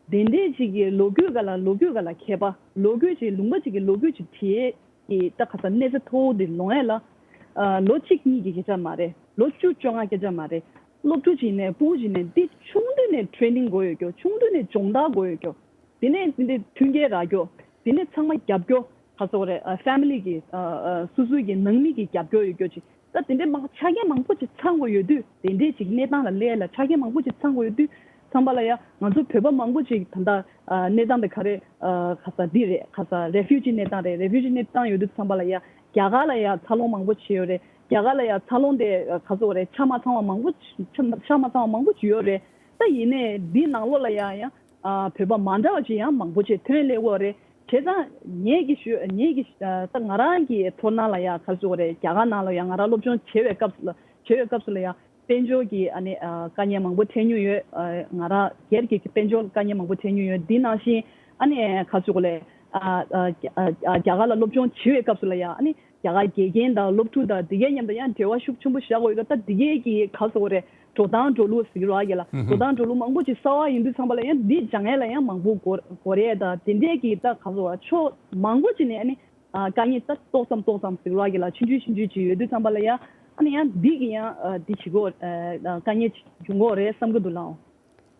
དེ་འདྲའི་ཅིག་གི་ལོ་རྒྱུས་སྒང་ལ་ལོ་རྒྱུས་སྒང་ལ་མཁས་པ། ལོ་རྒྱུས་ཅིག་ལུང་པ་ཅིག་གི་ལོ་རྒྱུས་ཅིག་བྲིས་ཀྱི་ད་ག་ས་གནས་ཚད་མཐོ་བོ་འདི་ལོང་ཡས་ལ། ཨ། ལོ་གཅིག་གཉིས་ཀྱི་སྐད་ཆ་མ་རེད། ལོ་བཅུ་བཅོ་ལྔ་སྐད་ཆ་མ་རེད། སློབ་ཕྲུག་ཅིག་ནས་སྤུ་གུ་ཅིག་ནས་འདི་ཆུང་དུས་ནས་ཊེ་རེ་ནིང་དགོས་ཡོད་རྒྱུ། ཆུང་དུས་ནས་སྦྱོང་བརྡར་དགོས་ཡོད་རྒྱུ། དེ་ནས་འདི་འདྲའི་མཐུན་རྐྱེན་རག་རྒྱུ། དེ་ནས་ཚང་མ་རྒྱབ་སྐྱོར། ག་ཚོད་རེད། ཨ། ཕེ་མི་ལི་གི། ཨ། ཨ། སོ་སོའི་གི་ནང་མི་གི་རྒྱབ་སྐྱོར་ཡོད་རྒྱུ་ཅིག་ད་དེ་འདྲའི་མང་ཆ་རྐྱེན་མང་པོ་ཅིག་ཚང་དགོས་ཡོད་དུས། དེ་འདྲའི་ཅིག་གནས་སྟངས་ལ་སླེབས་ལ་ཆ་རྐྱེན་མང་པོ་ཅིག་ཚང་དགོས་ཡོད་དུས་ཙམ་པ་ལ་ཡ། ང་ཚོ་བོད་པ་མང་པོ་ཅིག་ད་ལྟ། ཨ། གནས་སྟངས་དེ་ག་རེ། ཨ། ག་ས་འདི་རེད། ག་ས་རེ་ཕུ་ཇི་གནས་སྟངས་རེད། རེ་ཕུ་ཇི་གནས་སྟངས་ཡོད་དུས་ཙམ་པ་ལ་ཡ། རྒྱ་གར་ལ་ཡ་འཚར་ལོངས་མང་པོ་བྱས་ཡོད་རེད། རྒྱ་གར་ལ་ཡ་འཚར་ལོངས་དེ་ག་ཚོད་རེད། ཆ་མ་ཚང་བ་མང་པོ། ཆ་ཆ་མ་ཚང་བ་མང་པོ་ཅིག་ཡོད་རེད། ད་ཡིན་ནའི་འདི་ནང་ལོགས་ལ་ཡ་ཡང་། ཨ། བོད་པ་མ་འདྲ་བ་ཅིག་ཡང་མང་པོ་ཅིག་ཐོན་སླེབས་ཡོད་རེད། བྱས་ཙང་ངེད་ཀྱི་ཞུ། ངེད་ཀྱི། ཨ། ད་ང་རང་གི་ཚོར་སྣང་ལ་ཡ་ག་ཚོད་རེད། རྒྱ་གར་ནང་ལ་ཡ་ང་རང་སློབ་སྦྱོང་བྱེད་པའི་སྐབས་སུ་ལ། བྱེད་པའི་སྐབས་སུ་ལ་ཡ་དཔལ་འབྱོར་གྱི། ཨ་ནི། ཨ། དཀའ་ངལ་མང་པོ་འཕྲད་མྱོང་ཡོད། ཨ། ང་རང་སྒེར་གྱི་དཔལ་འབྱོར་དཀའ་ངལ་མང་པོ་འཕྲད་མྱོང་ཡོད། འདི་ནང་བཞིན་ཨ་ནི་ག་ཚོད་རེད། ཨ། ཨ། ཨ། རྒྱ་གར་ལ་སློབ་སྦྱོང་བྱེད་པའི་སྐབས་སུ་ལ་ཡ་ཨ་ནི། རྒྱ་གར་དགེ་རྒན་དང་སློབ་ཕྲུག་དང་དེ་གའི་མཉམ་དུ་ཡང་འབྲེལ་བ་ཤུགས་ཆེན་པོ་བཞག་དགོས་ཡོད་ཀྱང་། ད་དེ་གའི་གི་ག་ཟེར་དགོས་རེད། འགྲོ་སྟངས་འགྲོ་ལུགས་ཟེར་གྱི་རེད་པ་རྒན་ལགས། ཨུ་ཧུམ། འགྲོ་སྟངས་འགྲོ་ལུགས་མང་པོ་ཅིག་གསར་པ་ཡིན་དུས་ཙམ་པ་ལ་ཡང་འདི་སྦྱང་ཡས་ལ་ཡང་མང་པོ་འགོར་འགོར་ཡས་དང་། དེ་འདྲས་ཀྱི་ད་ག་ཟེར་དགོས་རེད། ཕྱོགས་མང་པོ་ཅིག་ནས་ཨ་ནི། ཨ། དཀའ་ངལ་ད་ཏོག་ཙམ་ཏོག་ཙམ་ཟེར་གྱི་རེད་པ་རྒན་ལགས། ཆུང་ཆུང་ཆུང་ཆུང་ཅིག་ཡོད་དུས་ཙམ་པ་ལ་ཡང་ཨ་ནི་ཡང་འདི་གི་ཡང་། ཨ། འདི་བྱེད་དགོས། ཨ། དཀའ་ངལ་ཅིག་འབྱུང་གི་རེད་བསམ་གྱི་འདུག་ལགས།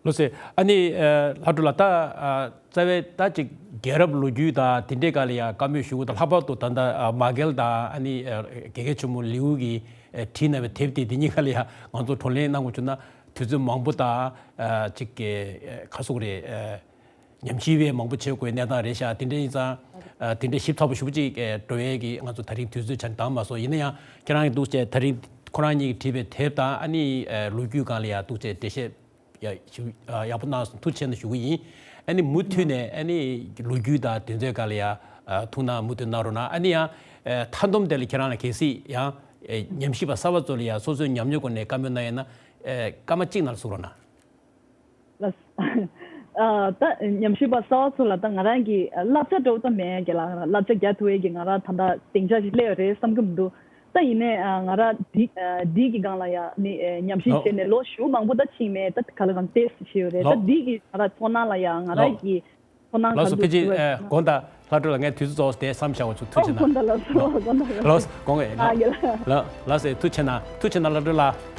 ལགས་སོ། ཨ་ནི། ཨ། ལྷ་སྒྲོལ་ལགས། ད། ཨ། རྩ་བའི་ད་ཅིག་རྒྱལ་རབས་ལོ་རྒྱུས་དང་དེ་འདྲའི་སྒང་ལ་ཡང་བཀའ་མོལ་ཞུ་དགོས་དང་། ལྷག་པར་དུ་ད་ལྟ། ཨ། མ་ཀེལ་དང་ཨ་ནི། ཨ། དགེ་རྒན་ཆེན་མོ་ལིའུ་གིས། ཨ། བྲིས་གནང་བའི་དེབ་དེ། དེ་གཉིས་ཀ་ལ་ཡང་ང་ཚོ་བགྲོ་གླེང་གནང་དགོས་བྱུང་ན་དུས་ཚོད་མང་པོ་དང་། ཨ། ཅིག་གི། ཨ། ག་ཟེར་དགོས་རེད། ཨ། ཉམས་ཞིབ་པ་མང་པོ་བྱེད་དགོས་གནས་སྟངས་རེད་ཤག་དེ་འདྲ་ཡིན་ཙང་། ཨ། དེ་འདྲ་ཞིབ་ཚགས་པོ་ཞེ་པོ་ཅིག། ཨ། འགྲོ་ཡས་ཀྱི་ང་ཚོ་ད་རིང་དུས་ཚོད་ཆ་འདང་མ་སོང་། ཡིན་ན་ཡང་ཁྱེད་རང་གིས་འདུག་སེ་ད་རིང་ཁོ་རང་གཉིས་ཀྱིས་བྲིས་པའི་དེབ་དང་། ཨ་ནི། ཨ། ལོ་རྒྱུས་སྒང་ལ་ཡང་འདུག་སེ་འགྲེལ་བཤད། ཡ། ཞུ། ཨ། ཡག་པོ་གནང་སོང་། ཐུགས་རྗེ་ཆེ་གནང་ཞུ་གི་ཡིན། ཨ་ནི་མུ་མཐུད་ནས་ཨ་ནི་ལོ་རྒྱུས་དང་དེ་ཚོའི་སྒང་ལ་ཡ། ཨ། ཐུགས་སྣང་མུ་མཐུད་གནང་རོགས་གནང་། ཨ་ནི་ཡང་། ཨ། མཐའ་སྡོམ་དེ་ལ་ཁྱེད་རང་ལ་གལ་སྲིད་ཡང་། ཨ། ཉམས་ཞིབ་པ་གསར་པ་ཚོ་ལ་ཡ་སོ་སོའི་ཉམས་མྱོང་སྒོ་ནས་བཀའ་མོལ་གནང་ཡོད་ན། ཨ། སྐར་མ་གཅིག་ནང་ལ་གསུང་རོགས་གནང་། ལགས། ཨ། ད་ཉམས་ཞིབ་པ་གསར་པ་ཚོ་ལ་ད་ང་རང་གི་བསླབ་བྱ་འདྲ་བོ་ད་མེད་རྒན་ལགས། བསླབ་བྱ་རྒྱག་ཐུབ་ཡས་ཀྱི་ང་རང་ད་ལྟ་སྡིངས་ཆ་ཞིག་སླེབས་ཡོད་རེད་བསམ་གྱི་མི་འདུག་ད་ཡིན་ནའི། ཨ། ང་རང་འདི། ཨ། འདི་གི་སྒང་ལ་ཡ་ནི། ཨ། ཉམས་ཞིབ། ལགས། བྱས་ནས་ལོ་ཞེ་པོ་མང་པོ་ད་ཕྱིན་མེད། ད་ག་ལ་གང་ཏོག་ཙམ་བྱས་ཡོད་རེད། ད། ལགས། འདི་གི་ང་རང་ཚོར་སྣང་ལ་ཡ་ང་རང་གི་ཚོར་སྣང་ག་ལགས་སོ། ཕལ་ཆེར། འདུག་ཨ། དགོངས་དག་ལྷ་སྒྲོལ་ལགས། ངས་དུས་ཚོད་རྫོགས་ཏེ་བསམ་བཞག་པ་ཚོ། ཐུགས་རྗེ་གནང་། དགོངས་དག་ལགས་སོ། ལགས། དགོངས་དག་ལགས། ལགས། དགོངས་དག་ཨ། རྒན་ལགས། ལགས། ལགས་སེ། ཐུགས་རྗེ་གནང་། ཐུགས་རྗེ་གནང་ལྷ་སྒྲོལ་ལགས།